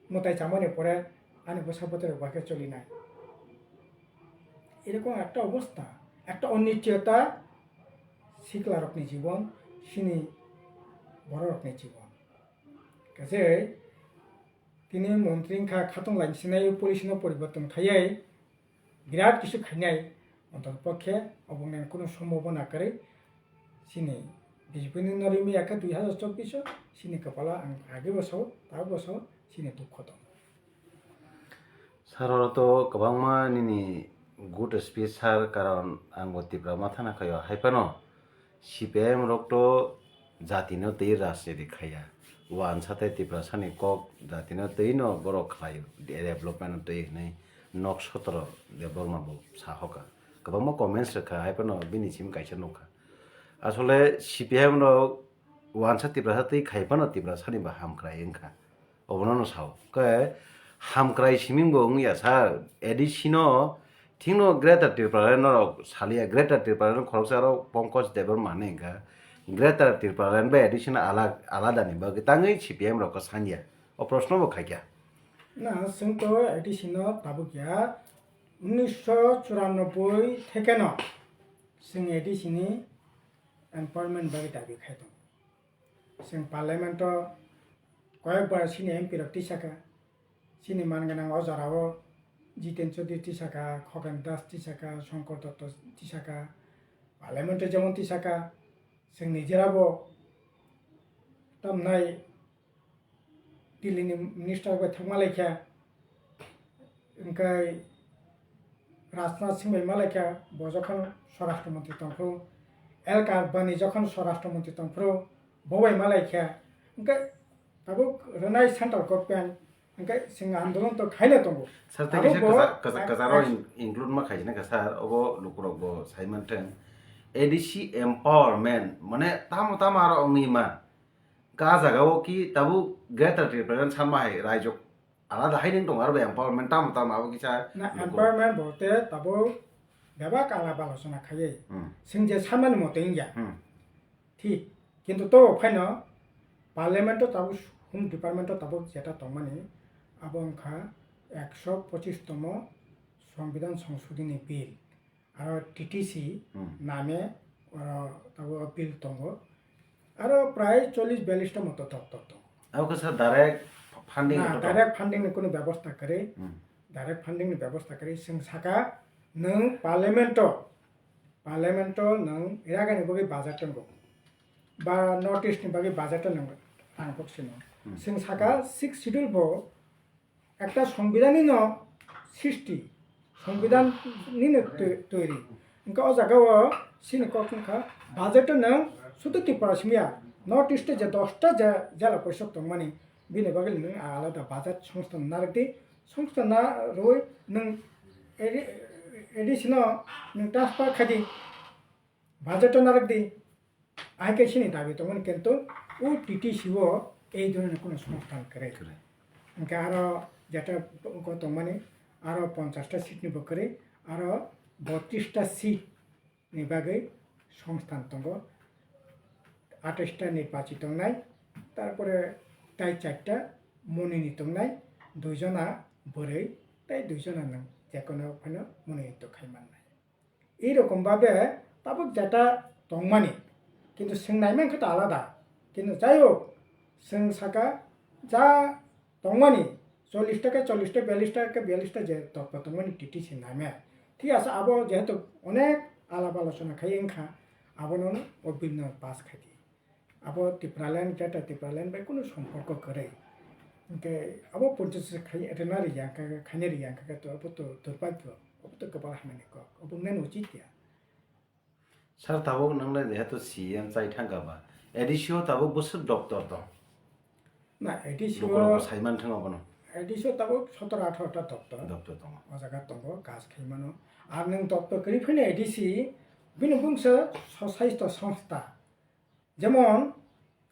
mwtai chamani pore ani bwsa bwtwi rok bai khe cholinai. Erokom ekta obosta, ekta onischiyota sikla rokni jibon, chini borok rokni jibon. Kaje tini montri wngkha, khatung lainsinai policy no poriborton khaiwi birat kisu khainai. Ontotopokhe obo wngnaini kunu sombhabona kwrwi. Chini B J P ni no rimi ya khe dui hazar chobbish o chini kwpalo ang age bo sao, tabuk bo sao, chini dukho tongo. Sir, oro to kwbangma nini good speech, sir, karon ang bo Tipra ma thana khaio. Hai phano C P I M rok to jati no twi rajniti khaiya. Wansa tei Tiprasa ni kok jati no twi no borok khlaio, development no twi hinwi nok sotro Debbarma bo sahoka. Kwbangma comments rwkha, hai phano bini simi kaisa nukha. Asole C P I M rok wansa Tiprasa twi khai phano Tiprasa ni bo hamkrai wngkha. Obono no sao. Khe hamkrai siming bo wngya sir, A D C no thikno Greater Tipraland norok salia, Greater Tipraland khoroksa aro Pankaj Debbarma hinwi wngkha. Greater Tipraland bai A D C no ala-, alada ni bagwi tangwi C P I M rok khe sanya. O proshno bo khaikha. Na, chwng to A D C no tabuk ya. Unisho churanobboi theke no chwng A D C ni empowerment bagwi dabi khai tongo. Chwng parliament o koyekbar chini M P rok tisaka, chini man gwnang o jora o Jiten Chaudhary tisaka, Khogen Das tisaka, Shankar Dotto tisaka, parliament o jemon tisaka, chwng nijera bo tamnai Delhi ni minister bai thangma laikha, hwnkhe Rajnath Singh bai malaikha, bo jokhon Swarashtra Mantri tongphuru, L K Advani jokhon Swarashtra Mantri tongphuru, bo bai malaikha, hwnkhe tabuk rwnai central government, hwnkhe chwng andolon to khaina tongo. Sir, tei tabuk kisa bo kwchar-, kwchar-, kwcharo ac-, in-, include ma khaijana kha, sir, obo lukurok bo saimanthwng. A D C empowerment, mane tamo tamo aro wngwi ma. Ka jaga o ki tabuk Greater Tipraland sanma hai raijak alada hai ning tongo, aro bai empowerment tamo tamo abo kisa na lukurok. Empowerment bolte tabuk bebak alap alochona khaiwi. Hmm. Chwng je sanmani mote wngya. Hmm. Thik. Kintu to phaino parliament o tabuk home department o tabuk jeta tongmani abo wngkha ekso pochis tomo Songbidan Songshodhini bill. Aro T T C Hmm. name oro tabuk bill tongo. Aro prai chollish biyallish ta moto doptor tongo. Abo khe sir direct funding Na, to direct funding ni kunu bebosta kwrwi. Hmm. Direct funding ni bebosta kwrwi. Chwng saka nwng parliament o, parliament o nwng Elaka ni bagwi budget tongo. Ba North East ni bagwi budget o nwng tangkuk sino. Hmm. Chwng saka sixth schedule bo ekta Songbidan ni no srishti, Songbidan ni no toi-, toiri. Hwnkhe o jaga o chini kok wngkha budget o nwng sudu Tripura simiya, North East o je dosta je jela porisod tongmani, bini bagwi nwng alada budget songsthan narwkdi, songsthan narwi nwng A D, A D C no nwng transfer khaidi, budget o narwkdi. Ahai khe chini dabi tongmani, kintu o T T C o ei dhoroner kunu songsthan kwrwi. Kwrwi. Hwnkhe aro jeta go tongmani aro ponchash ta seat ni bo kwrwi, aro bottrish ta seat ni bagwi songsthan tongo, atais ta nirbachi tongnai, tarpore tai charta monini tongnai, duijona bwrwi tei duijona nwng jekono phano monini to khai mannai. Ei rokom babe tabuk jeta tongmani, kintu chwng naimankha ta alada. Kintu jai hok, chwng saka ja tongmani, chollish ta khe chollish ta, biyallish ta khe biyallish ta je totpo tongmani T T C naima. Thik ase, abo jehetu onek alap alochona khai wngkha, abono o bill no pass khai di. Abo Tipraland, Greater Tipraland bai kunu somporko kwrwi. Hwnkhe abo ponchas khai rwna rwya wngkha khe, khaina rwya wngkha khe to abo to durbhagyo, abo to kwbal hamyani kok, abo wngnani uchit ya. Sir, tabuk nwng le jehetu C M chai thangkha ba, A D C o tabuk bwswk doctor tong? Na, A D C o, lukurok bo saiman thang abono. A D C o tabuk sotoro atharo ta doctor. Doctor tongo. O jaga tongo, kaj khai mano. Ar nwng doctor kwrwi phano A D C, bini bungsa swsaisto songstha. Jemon,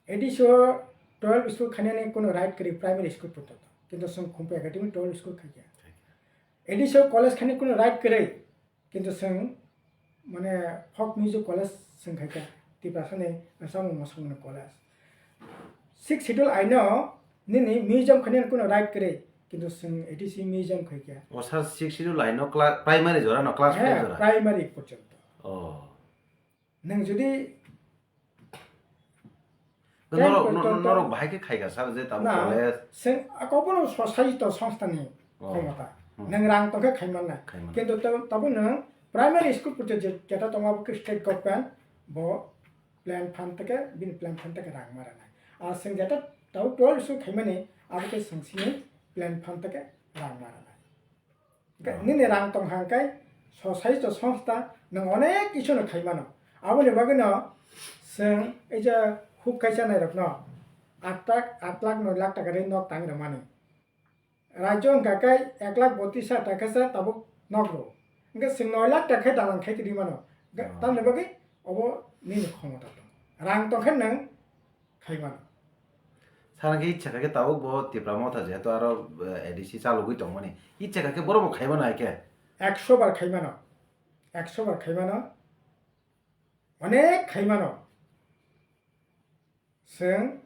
A D C o twelve school khainani kunu right kwrwi primary school porjonto. Kintu chwng Khumphai Academy twelve school khaikha. A D C o college khainani kunu right kwrwi. Kintu chwng, mane, folk music college chwng khaikha. Tiprasani samung mwsangmani college. Sixth schedule aino nini museum khainani kunu right kwrwi. Kintu chwng A D C museum khaikha. O sir, sixth schedule aino cla-, primary jora no, class five jora? Primary porjonto. Oh. Nwng jodi Norok, ten no-, no-, porjonto norok bahai khe khaikha sir, je tabuk na, college. Chwng, a, kobono swsaisto songstha ni Oh. khomota. Hmm. Nwng rang tongkhe khaimannai. Khaimannai. Kintu tab-, tabuk nwng Primary school purchase je-, jeta tongo abo khe state government bo plan fund theke, bini plan fund theke rang ma rwnai. Ar chwng jeta tau twelve school khaimani abo khe chwng chini plan fund theke rang ma rwnai. Hwnkhe nini rang tong hang khe society to songstha nwng onek kisu no khai mano. Aboni bagwi no chwng ei je huk kaisa nai rok no aat lakh, aat lakh noi lakh taka ri nok tang rwmani. Rajyo wngkha khe ek lakh botris hajar taka se tabuk nok rw. Hwnkhe chwng noi lakh taka khe dalan khai twi mano. Tamni bagwi obo nini khomota tong. Rang tong khe nwng khai mano. Sana khe icha khe tabuk bo Tipra Motha jehetu aro, eh, A D C chalogwi tongmani. Icha khe borok bo khai mano hai khe. Ekso bar khai mano. Ekso bar khai mano. Onek khai mano. Chwng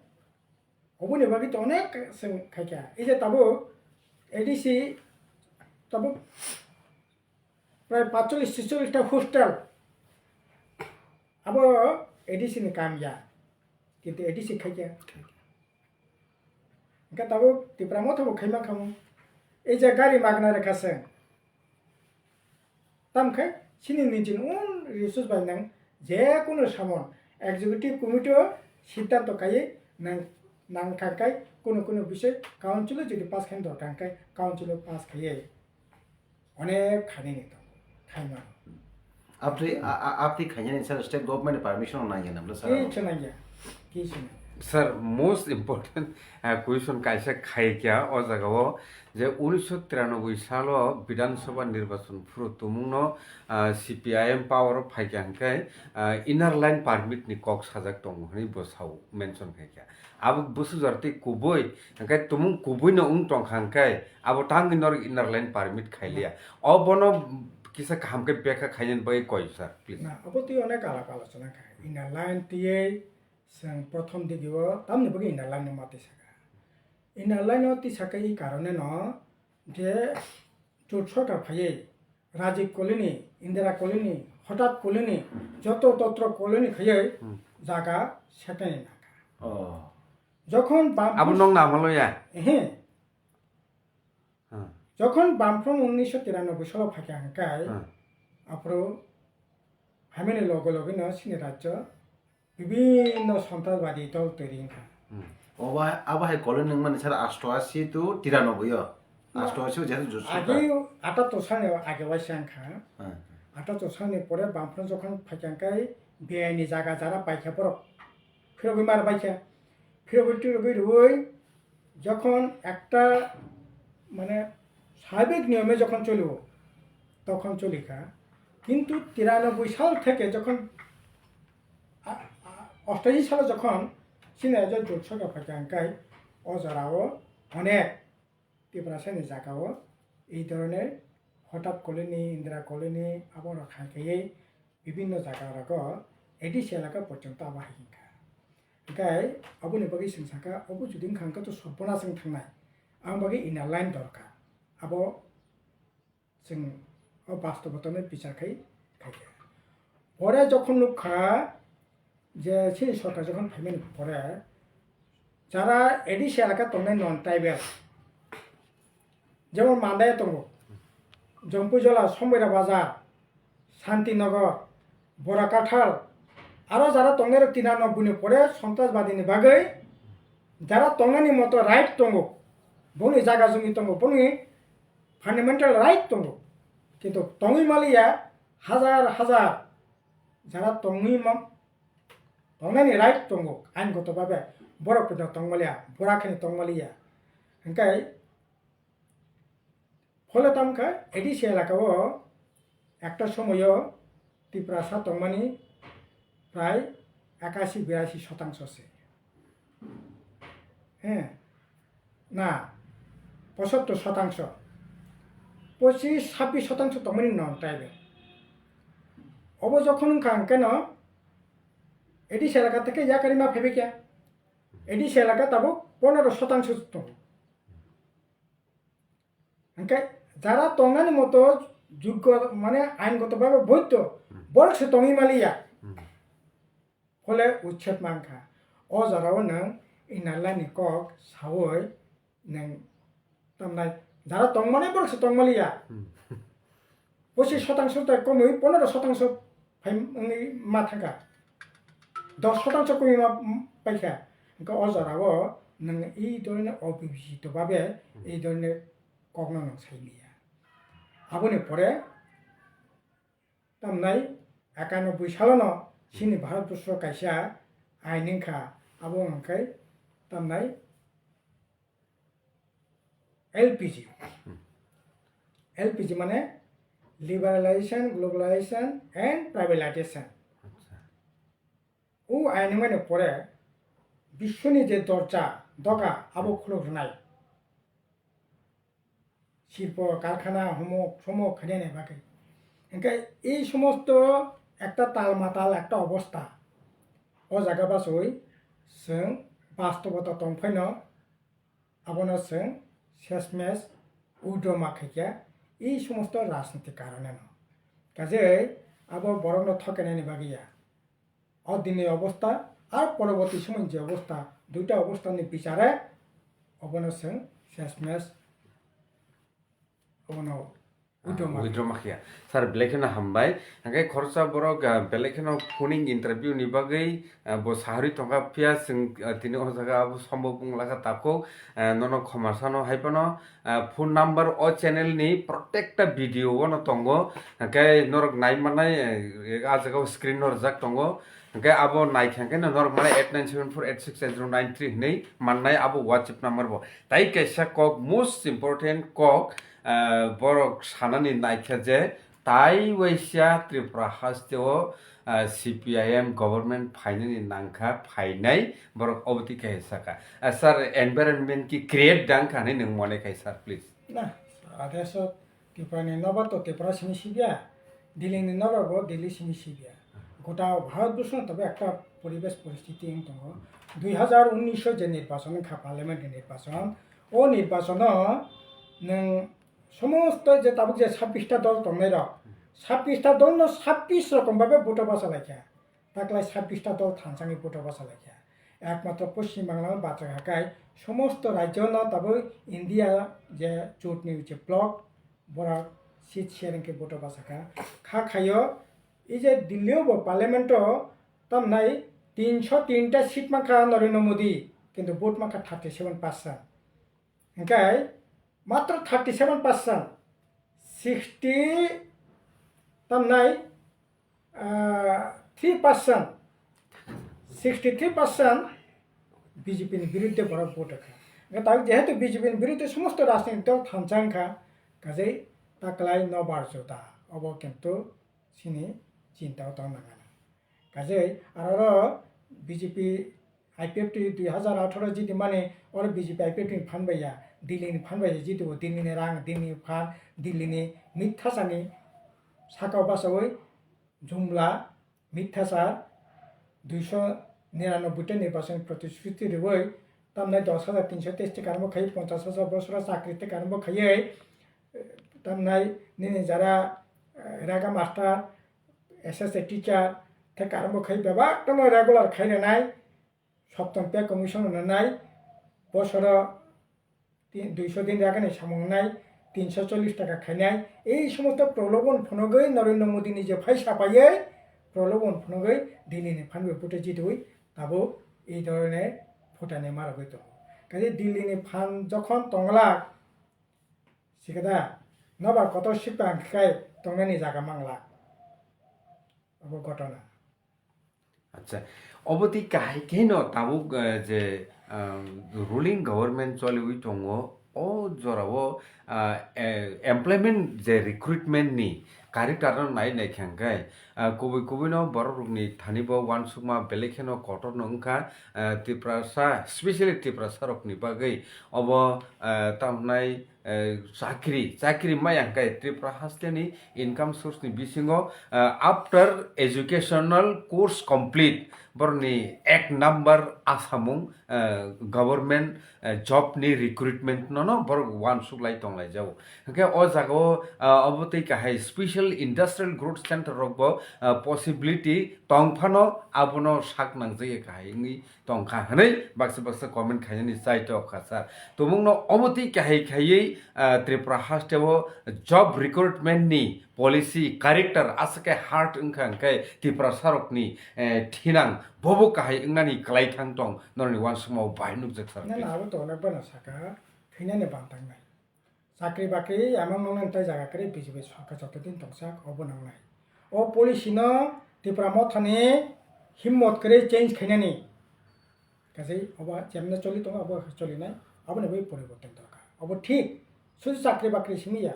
oboni bagwi to onek chwng khaikha. Ei je tabuk A D C tabuk prai patchollish chicholish ta hostel abo A D C ni kam ya. Kintu A D C khaikha. Hwnkhe tabuk Tipra Motha bo khai mankha mo. Ei je gari magna rwkha chwng. Tamkhe chini nijini own resource bai nang je kunu samung executive committee o siddhanto kaiwi nang, nang thang khai kunu kunu bisoi council o jodi pass khaina dorkar hwnkhe council o pass khaiwi onek khainani tongo, khaimano. Abtwi, a, a, abtwi khainani sir state government ni permission nangya namla sir? Kichu nangya, kichu nangya. Sir, most important, uh, question kaisa khai kya o jaga o je unisho tiranoboi salo Bidhan Sabha nirbachon phuru tumung no, ah, C P I M power o phaikha hwnkhe, ah, inner line permit ni kok sajak tongo hwnwi bo sao, mention khaikha. Abo bwswk jora tei kubui, hwnkhe tumung kubui no wng tongkha hwnkhe abo tangwi norok inner line permit khailiya. O bono kisa kaham khe bekha khainani bagwi koi sir, please. Na, abo twi onek alap alochona kha. Inner line twiwi chwng prothom digi o tamni bagwi inner line no ma twi sakha. Inner line o twi sakha i karone no je jot sorkar phaiwi Rajiv Colony, Indira Colony, Hotat Colony, joto totro colony khaiwi Hmm. jaga setani nangkha. Oh. Jokhon bam Abo nong namalo ya? Ehe. Hmm. Jokhon Bamfront unisho tiranoboi salo phaikha hwnkhe, Hmm. aphuru hamani loge loge no chini rajyo bibinno sontrasbadi dol twi ri wngkha. Hmm. Obo hai, abo hai colony wngmani sir asto ashi to tiranoboi o. Na, asto ashi o jehetu jot sorkar. Age atattor salni age waisa wngkha. Hmm. Atattor salni pore Bamfront jokhon phaikha hwnkhe biyai ni jaga jara paikha borok phirogwi mar baikha. Phirogwi tirogwi rwui jokhon ekta mane sabik niyome jokhon cholibo, tokhon cholikha. Kintu tiranoboi sal theke jokhon, a, a, ostashi salo jokhon chini rajyo jot sorkar phaikha hwnkhe o jorao onek Tiprasani jagao ei dhoroner Hotat Colony, Indira Colony, aborok hai khaiwi bibinno jagarogo A D C elaka porjonto abo hai wngkha. Hwnkhe aboni bagwi chwng sakha, obo jodi wngkha hwnkhe to sorbonas wng thangnai. Ang bagwi inner line dorkar. Abo chwng o bastobotonwi bichar khai khaikha. Pore jokhon nukha je chini sorkar jokhon phaimani pore jara A D C elaka tongnai non tribal, jemon Mandaya tongo, Jompuijola, Somboira Bazar, Santinagar, Borakathal, aro jara tongnairok tinanobboini pore sontrasbadini bagwi jara tongnani moto right tongo, boni jaga jumi tongo, boni fundamental right tongo, kintu tongwi maliya hajar hajar jara tongwi ma-, tongnani right tongo, ain goto babe borok pwda tongmaliya, bora kheno tongmaliya, hwnkhe phole tamkha A D C elaka o ekta somoyo Tiprasa tongmani prai ekasi birasi sotangsho se. He, na, pochattor sotangsho, pochis sabbish sotangsho tongmani non tribal. Obo jokhon wngkha hwnkhe no A D C elaka theke yakari ma phaibai khe A D C elaka tabuk ponero sotangsho tongo. Hwnkhe jara tongnani moto juggo mane aingoto bhabe boidho, Hmm. borok se tongwi maliya. Hmm. Phole uchchep mankha. O jorao nwng inner line ni kok sawi nwng tamnai jara tongmani borok se tongmaliya. Hmm. Pochis shotangso tai komwi pondro shotangso phai wngwi ma thangkha, dos shotangso komwi ma paikha. Hwnkhe o jorao nwng ei dhoroner obibhajito babe ei dhoroner kokno nwng sai manya. Aboni pore tamnai ekanobboi salono chini Bharatborsho kaisa ain wngkha, abo wngkha tamnai L P G. L P G mane Liberalization, Globalization and Privatization. O ain wngmani pore biswni je dorja, doga abo khuluk rwnai. Silpo, karkhana, homok, somok khainani bagwi. Hwnkhe ei somosto ekta tal matal, ekta obosta. O jaga bachawi chwng bastobota tongphaino abono chwng sesmes withdraw ma khaikha ei somosto rajniti karoneno. Kajei abo borokno thokainani bagwi ya. O dinni obosta ar poroborti somoini je obosta, duita obostani bichare obono chwng sesmes obono withdraw ma withdraw ma khiya. Sir, belai kheno hambai. Hwnkhe khoroksa borok, ah, belai kheno phoning interview ni bagwi, ah, bo saharwi tongkha, phiya chwng, ah, tini o jaga abo sombo bung lakha tabuk, ah, nono khoma sano hai phano, ah, phone number o channel ni protekta video o no tongo, hwnkhe norok nai mannai, eh, ah jaga o screen no rijak tongo, hwnkhe abo naikha hwnkhe no norok mannai eight nine seven four eight six eight zero nine three hinwi mannai abo WhatsApp number bo. Tai kaisa kok, most important kok, ah, borok sanani naikha je, tai waisa Tripura haste o, ah, C P I M government phainani nangkha, phainai borok obotwi khe saka. Ah, sir, environment ki create dang kha hinwi nwng mone khai, sir, please? Na, adesho Tripura ni nobar to Tripura simi sibya, Delhi ni nobar bo Delhi simi sibya. Gota Bharat Borso no tobe ekta poribesh poristiti wng tongo. Dui hazar unnish je nirbachon wngkha, parliament ni nirbachon, o nirbachon o nwng somosto je tabuk je sabbish ta dol tongnai rok, sabbish ta dol no sabbish rokom babe vote o bachalaikha. Taklai sabbish ta dol thanchangwi vote o bachalaikha. Ekmatro Poschim Bangla no bachak hakai somosto rajyo no tabuk India je jotni je bloc borok seat sharing khe vote o bachakha. Kha khaio, ei je Delhi o bo parliament o tamnai tinso tin ta seat mankha Narendra Modi, kintu vote mankha thirty seven percent. Hwnkhe matro thirty seven percent, sixty tamnai, ah, three percent, sixty three percent B J P ni biruddhe borok vote kha. Hwnkhe tabuk jehetu B J P ni biruddhe somosto rajnitik dol thansa wngkha, kajei taklai nobar jota, obo kintu chini chinta o tong nangani. Kajei aro oro B J P I P F T dui hazar atharo jiti mani oro B J P I P F T ni phan bai ya, Delhi ni phan bai ya jiti bo, Delhi ni rang, Delhi ni phan, Delhi ni mitha sani saka o bachawi jumla mitha sa duiso niranobboi ta nirbachon protisruti riwi tamnai dos hazar tinso teis ta karmo khai, ponchas hazar bosoro chakri ta karmo khaiwi tamnai nini jara, eh, raga master, S S A teacher, tei karmo khai bebak tamo regular khai rwnai, soptom pay commission rwnai, bosoro tin, duiso din ragani samung nai, tinso chollish taka khainai, ei somosto prolobon phunugwi Narendra Modi ni je phai sapaiwi prolobon phunugwi Delhi ni phanbai vote jitwi tabuk ei dhoroner phutani marogwi tongo. Kaje Delhi ni phan jokhon tonglak, sikada nobar kotor sipang khai tongnani jaga manglak. Obo ghotona. Acha, obo tei kahai kheno tabuk, eh, je, ah, ruling government choliwi tongo, o jorao, ah, eh, employment je recruitment ni character no nai nai kha hwnkhe, ah, kubui kubui no borok rokni thani bo uansukma belai kheno kotor no wngkha, ah, Tiprasa, specially Tiprasa rokni bagwi obo, ah, tamo hwnai, eh, chakri, chakri maya hwnkhe Tripura haste ni income source ni bisingo, eh, after educational course complete, borokni ek number asamung, eh, government, eh, job ni recruitment no no borok uansuk lai tong lai jago. Hwnkhe o jaga o, eh, obo tei kahai special industrial growth center rok bo, eh, possibility tong phano abono sak nang jagwi kahai wngwi tong kha hwnwi baksa baksa comment khainani chai tok kha sir. Tumungno omo twi kahai khaiwi, ah, Tripura haste o job recruitment ni policy character aswk khe hard wngkha, hwnkhe Tiprasarokni, eh, thinang bobo kahai wngnani kwlaithang tong, norokni uansukmao bai nukjak sir, Nang please. Abo to onek bana saka, thwinani bantangnai. Chakri bakri emang noknai tai jaga kwrwi B J P sorkar joto din tongsak, obo nangnai. O policy no Tipra Mothani himmot kwrwi change khainani. Kaisa obo jemne choli tongo, obo choli nai, aboni bai poriborton dorkar. Obo thik, sudu chakri bakri simi ya.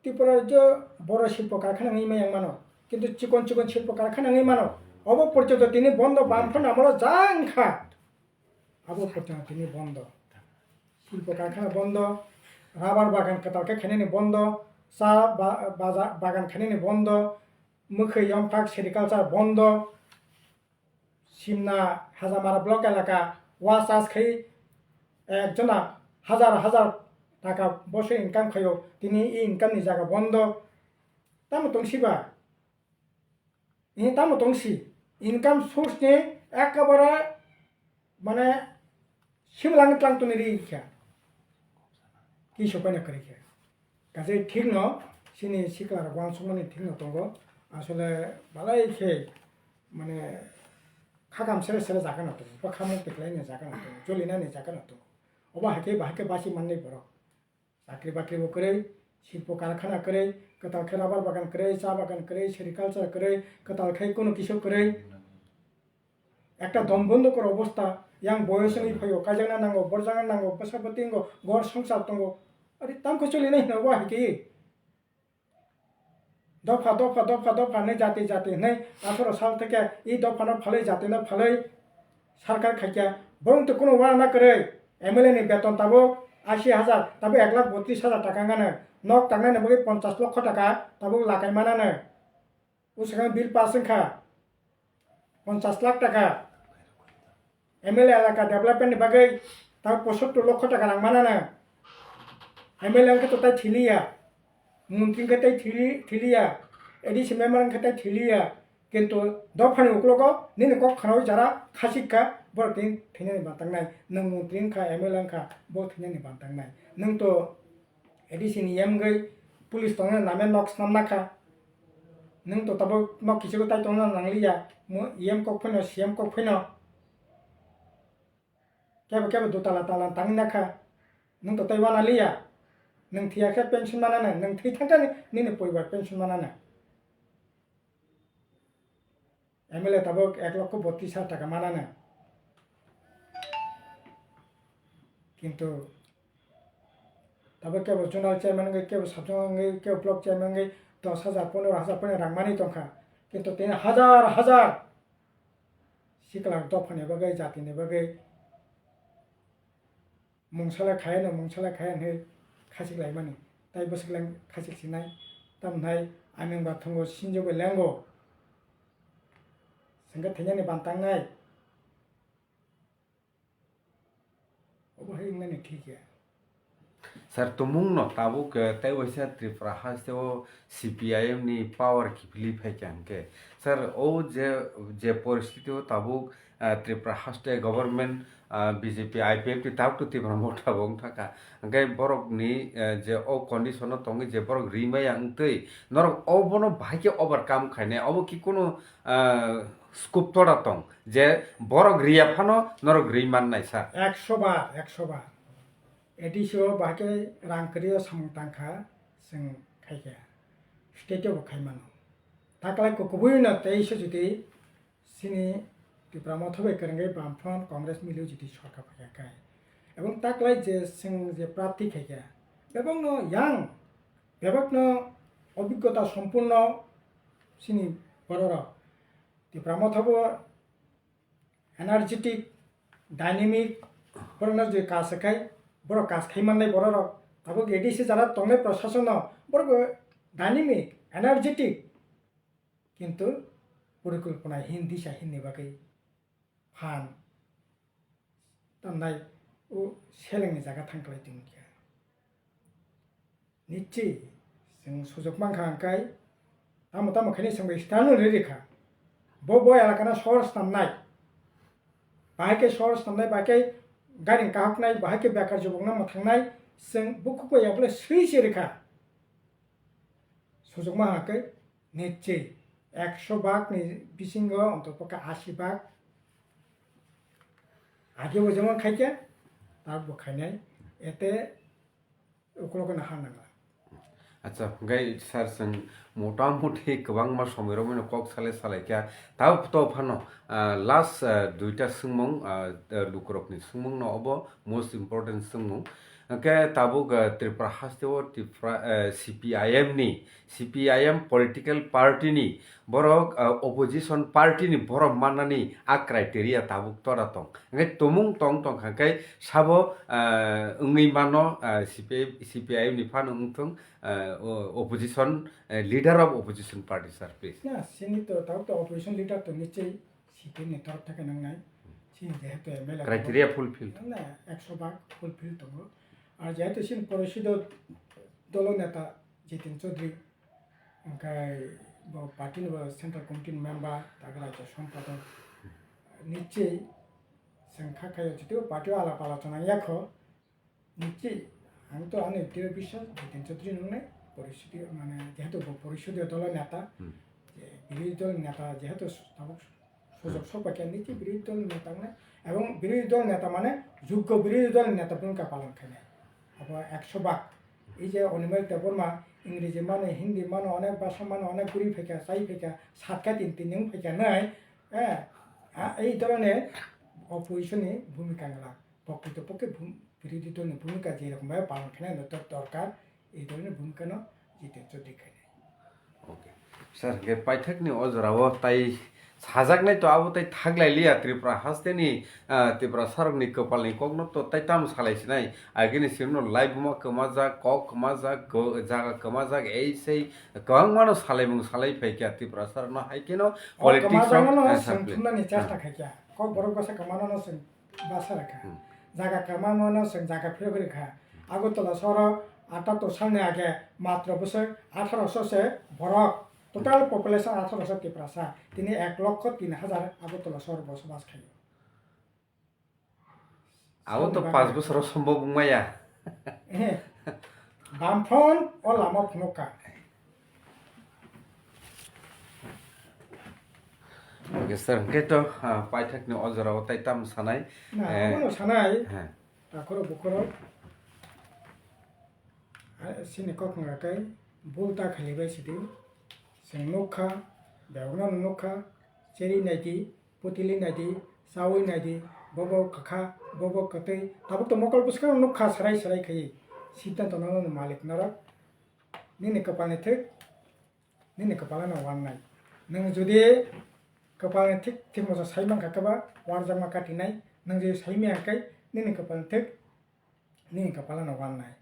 Tripura rajyo boro silpo karkhana wngwi maya mano, kintu chikon chikon silpo karkhana wngwi mano. Obo porjonto tini bondo, bamphano amolo jang kha. Abo porjonto tini bondo. Silpo karkhana bondo, rubber bagan kwtal khe khainani bondo, cha ba-, baja-, bagan khainani bondo, mwkhwi yongthak sericulture bondo. Simna Hajamara block elaka wa chas khai ekjona hazar hazar taka bosor income khaio, tini i income ni jaga bondo. Tamo tongsi ba? Ini tamo tongsi? Income source ni ekabare mane simlang tlang toni ri kha. Kisu paina kwrwi khe. Kaje thik no, chini sikla rok uansukmani thik no tongo. Asole balai khe mane khakam sere sere jaga no tongo. Bwkha muk tiklai ni jaga no tongo. Joli nani jaga no tongo. Obo hai khe bahai khe basi manni borok. Chakri bakri bo kwrwi, silpo karkhana kwrwi, kwtal khe rubber bagan kwrwi, cha bagan kwrwi, sericulture kwrwi, kwtal khe kunu kisu kwrwi. Ekta dom bondo kor obosta, yang boyos wngwi phaio, kaijakna nango, borjakna nango, bwsa bwtwi wngo, gor swngchar tongo. Ari tamkhe choli nai hino, wa hai khe. Dopha, dopha, dopha, dopha hinwi jati, jati hinwi atharo sal theke i dophano phalwi, jatino phalwi sarkar khaikha. Borok to kunu uana kwrwi, M L A ni beton tabuk ashi hajar, tabuk ek lakh botris hajar taka wngano. Nok tangnani bagwi ponchash lokho taka tabuk lakai manano. Usukang bill pass wngkha. Ponchash lakh taka M L A elaka development ni bagwi ta posottor lokho taka rang manana. M L A wngkhe to tai thiliya, montri wngkhe tai thili-, thiliya, A D C member wngkhe tai thiliya, kintu dophani uklogo nini kok khnaui jara khachik kha, borok tini thwinani bantangnai. Nwng montri wngkha, M L A wngkha, bo thwinani bantangnai. Nwng to A D C ni E M wngwi police tongna name nok snam nakha. Nwng to tabuk nok kichigo tai tongna nangliya. Mo E M kok phano, C M kok phano. Kebo kebo dutala tala tang nakha. Nwng to tai wana liya. Nwng thiya khe pension manana, nwng thwi thangkha nini poribar pension manana. M L A tabuk ek lokho botris hajar taka manana. Kintu tabuk kebo zonal chairman wngwi, kebo subzonal wngwi, kebo block chairman wngwi dos hajar, pondro hajar phano rang manwi tongkha. Kintu tini hajar hajar sikla dophani bagwi, jatini bagwi mungsa le khayano, mungsa le khaya hinwi khachik laimani. Tai bwswk le khachik sinai. Tamhinai ani wngba thwngo sinjogwi lengo. Sengkhe thwinani bantangnai. Obo hai wngnani thik ya. Sir, tumung no tabuk, eh, tei waisa Tripura haste o C P I M ni power kiphilwi phaikha hinkhe. Sir, o je, je poristiti o tabuk, eh, Tripura haste government, ah, B J P, I P F T tabuk to Tipra Motha bo wngthaka. Hwnkhe borok ni, eh, je o condition o tongwi je borok rimaya wngtwi, norok obono bahai khe overcome khainai, obo ki kunu, ah, scope tora tong je borok riya phano norok ri mannai sa? Ekso bar, ekso bar. A D C o bahai khe rang kwrwi o samung tangkha, chwng khaikha. State o bo khai mano. Taklai kubui no tei se jodi Chini Tipra Motha bai kwrwngwi Bamfront Congress miliwi jiti sorkar phaikha khe. Ebong taklai je chwng je prarthi khaikha, bebakno yang, bebakno obhiggota sompurno chini bororok. Tipra Motha bo energetic, dynamic, borokno je kaj khai, borok kaj khai mannai bororok. Tabuk A D C jara tongnai prosasonno borok bo dynamic, energetic. Kintu porikolpona hin, disa hinni bagwi phan tamnai o selengni jaga thang klai tongkha. Nichi chwng sujok mankha hwnkhe tamo tamo khaini chwngbai stano ri rikha. Bo bo elakano sohor swnamnai. Bahai khe sohor swnamnai, bahai khe gairing kahoknai, bahai khe bekar jubukno mwthangnai, chwng bukhuk bai yaphale swi se rikha. Sujukma hakhe nichchi ekso bhag ni bisingo ontotpokhe asi bhag age bo jemon khaikhe, tabuk bo khainai, ete ukulok no ha nangla. Acha, hwnkhe sir, chwng motamuti kwbangma somoi romwi no kok salai salai kha. Tabuk to phano, ah, last, ah, duita swngmung, ah, ah, lukurokni swngmung no obo most important swngmung. Hwnkhe tabuk, ah, Tripura haste o Tripura, ah, C P I M ni, C P I M political party ni borok, ah, opposition party ni borok mannani a criteria tabuk tora tong. Hwnkhe tumung tong tong kha khe sabo, ah, wngwi mano, ah, C P I, C P I M ni phano wngthung, ah, o-, opposition, eh, leader of opposition party, sir, please. Na, sini to, tabuk to opposition leader to nichei C P M ni torok theke nangnai. Sini jehetu M L A tongo. Criteria fulfill. Na, ekso bhag fulfill tongo. Ar jehetu sini porishod dolo neta Jitin Chaudhary, hwnkhe bo party ni bo central committee ni member, tabuk rajya sompadok. Nichei chwng kha khayo, jotio party o alap alochona yakho, nichei ang to ani tiro biswas Jitin Chaudhary nungnai, porishodi, mane, jehetu bo porishodiyo dolo neta, Hmm. je birodhi dol neta, jehetu tabuk sujok Hmm. sokpakya, nichei birodhi dol neta wngnai, ebong birodhi dol neta mane juggo birodhi dol neta bhumika palon khainai. Abo ekso bhag. Ei je Animesh Debbarma, Ingreji mano, Hindi mano, onek bhasha mano, onek guri phaikha, chai phaikha, satka tin tin wng phaikha nai, eh, a, ei dhoroner opposition ni bhumika wngla. Prokrito pokhe bhum-, birodhi dol ni bhumika je rokom bhabe palon khainai no dor-, dorkar, ei dhoroner bhumika no Jitin Chaudhary khainai. Okay. Sir, hwnkhe paithakni o jorao tai sajaknai to abo tai thaklailiya Tripura hasteni, ah, Tiprasarokni kwpalni kokno to tai tamo salai sinai. Agini simno laibuma kwmajak, kok kwmajak, go-, jaga kwmajak, ei sei kwbangmano salaimung salai phaikha Tiprasarokno, hai kheno O politics kwmajakno rok, no ah, sir, chwng please. Thumnani chesta Ah. khaikha. Kok borok bwsa kwmano no chwng basa rwkha. Hmm. Jaga kwmamano chwng jaga phirogwi rwkha. Agartala sohoro atattor salni age matro bwswk atharoso se borok, total population atharoso Tiprasa. Tini ek lokho tin hajar Agartala sohoro bosobas khaio. Abo to Salni bagwi. Panch bosoro sombhob wngmaya. Eh, Bamphon o lama phunukha. Okay, sir, hwnkhe to, ah, paithakni o jorao tai tamo sanai? Na, eh, abono sanai. He. Takhoro bukhoro, ah, sini kok wngkha khe, bul ta khalibai sidi. Chwng nukha, bebakno nukha, cheri naidi, putili naidi, chawi naidi, bobo kwkha, bobo kwtwi, tabuk to mokol bwskango nukha, sarai sarai khaiwi. Siddhanto nono malik norok, nini kwpalni thik, nini kwpalano wannai. Nwng jodi kwpalni thik, thik moso sai mankha khe ba, warjakma katinai, nwng jodi sai maya khe, nini kwpalni thik, nini kwpalano wannai.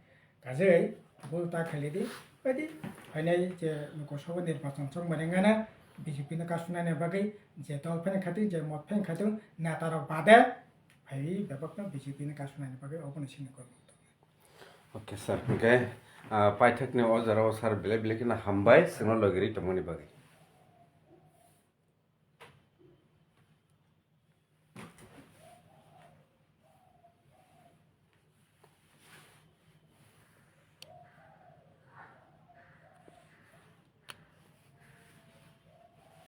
Kajei bul ta khailidi, baidi phainai je Lok Sabha nirbachon chongmani wngana B J P no kasunani bagwi, je dol phaini khatung, je mot phaini khatung, neta rok bade phaiwi bebakno B J P no kasunani bagwi obono sini kok. Okay, sir. Hwnkhe, ah, paithakni o jorao sir belai belai kheno hambai, chwngno logirwi tongmani bagwi.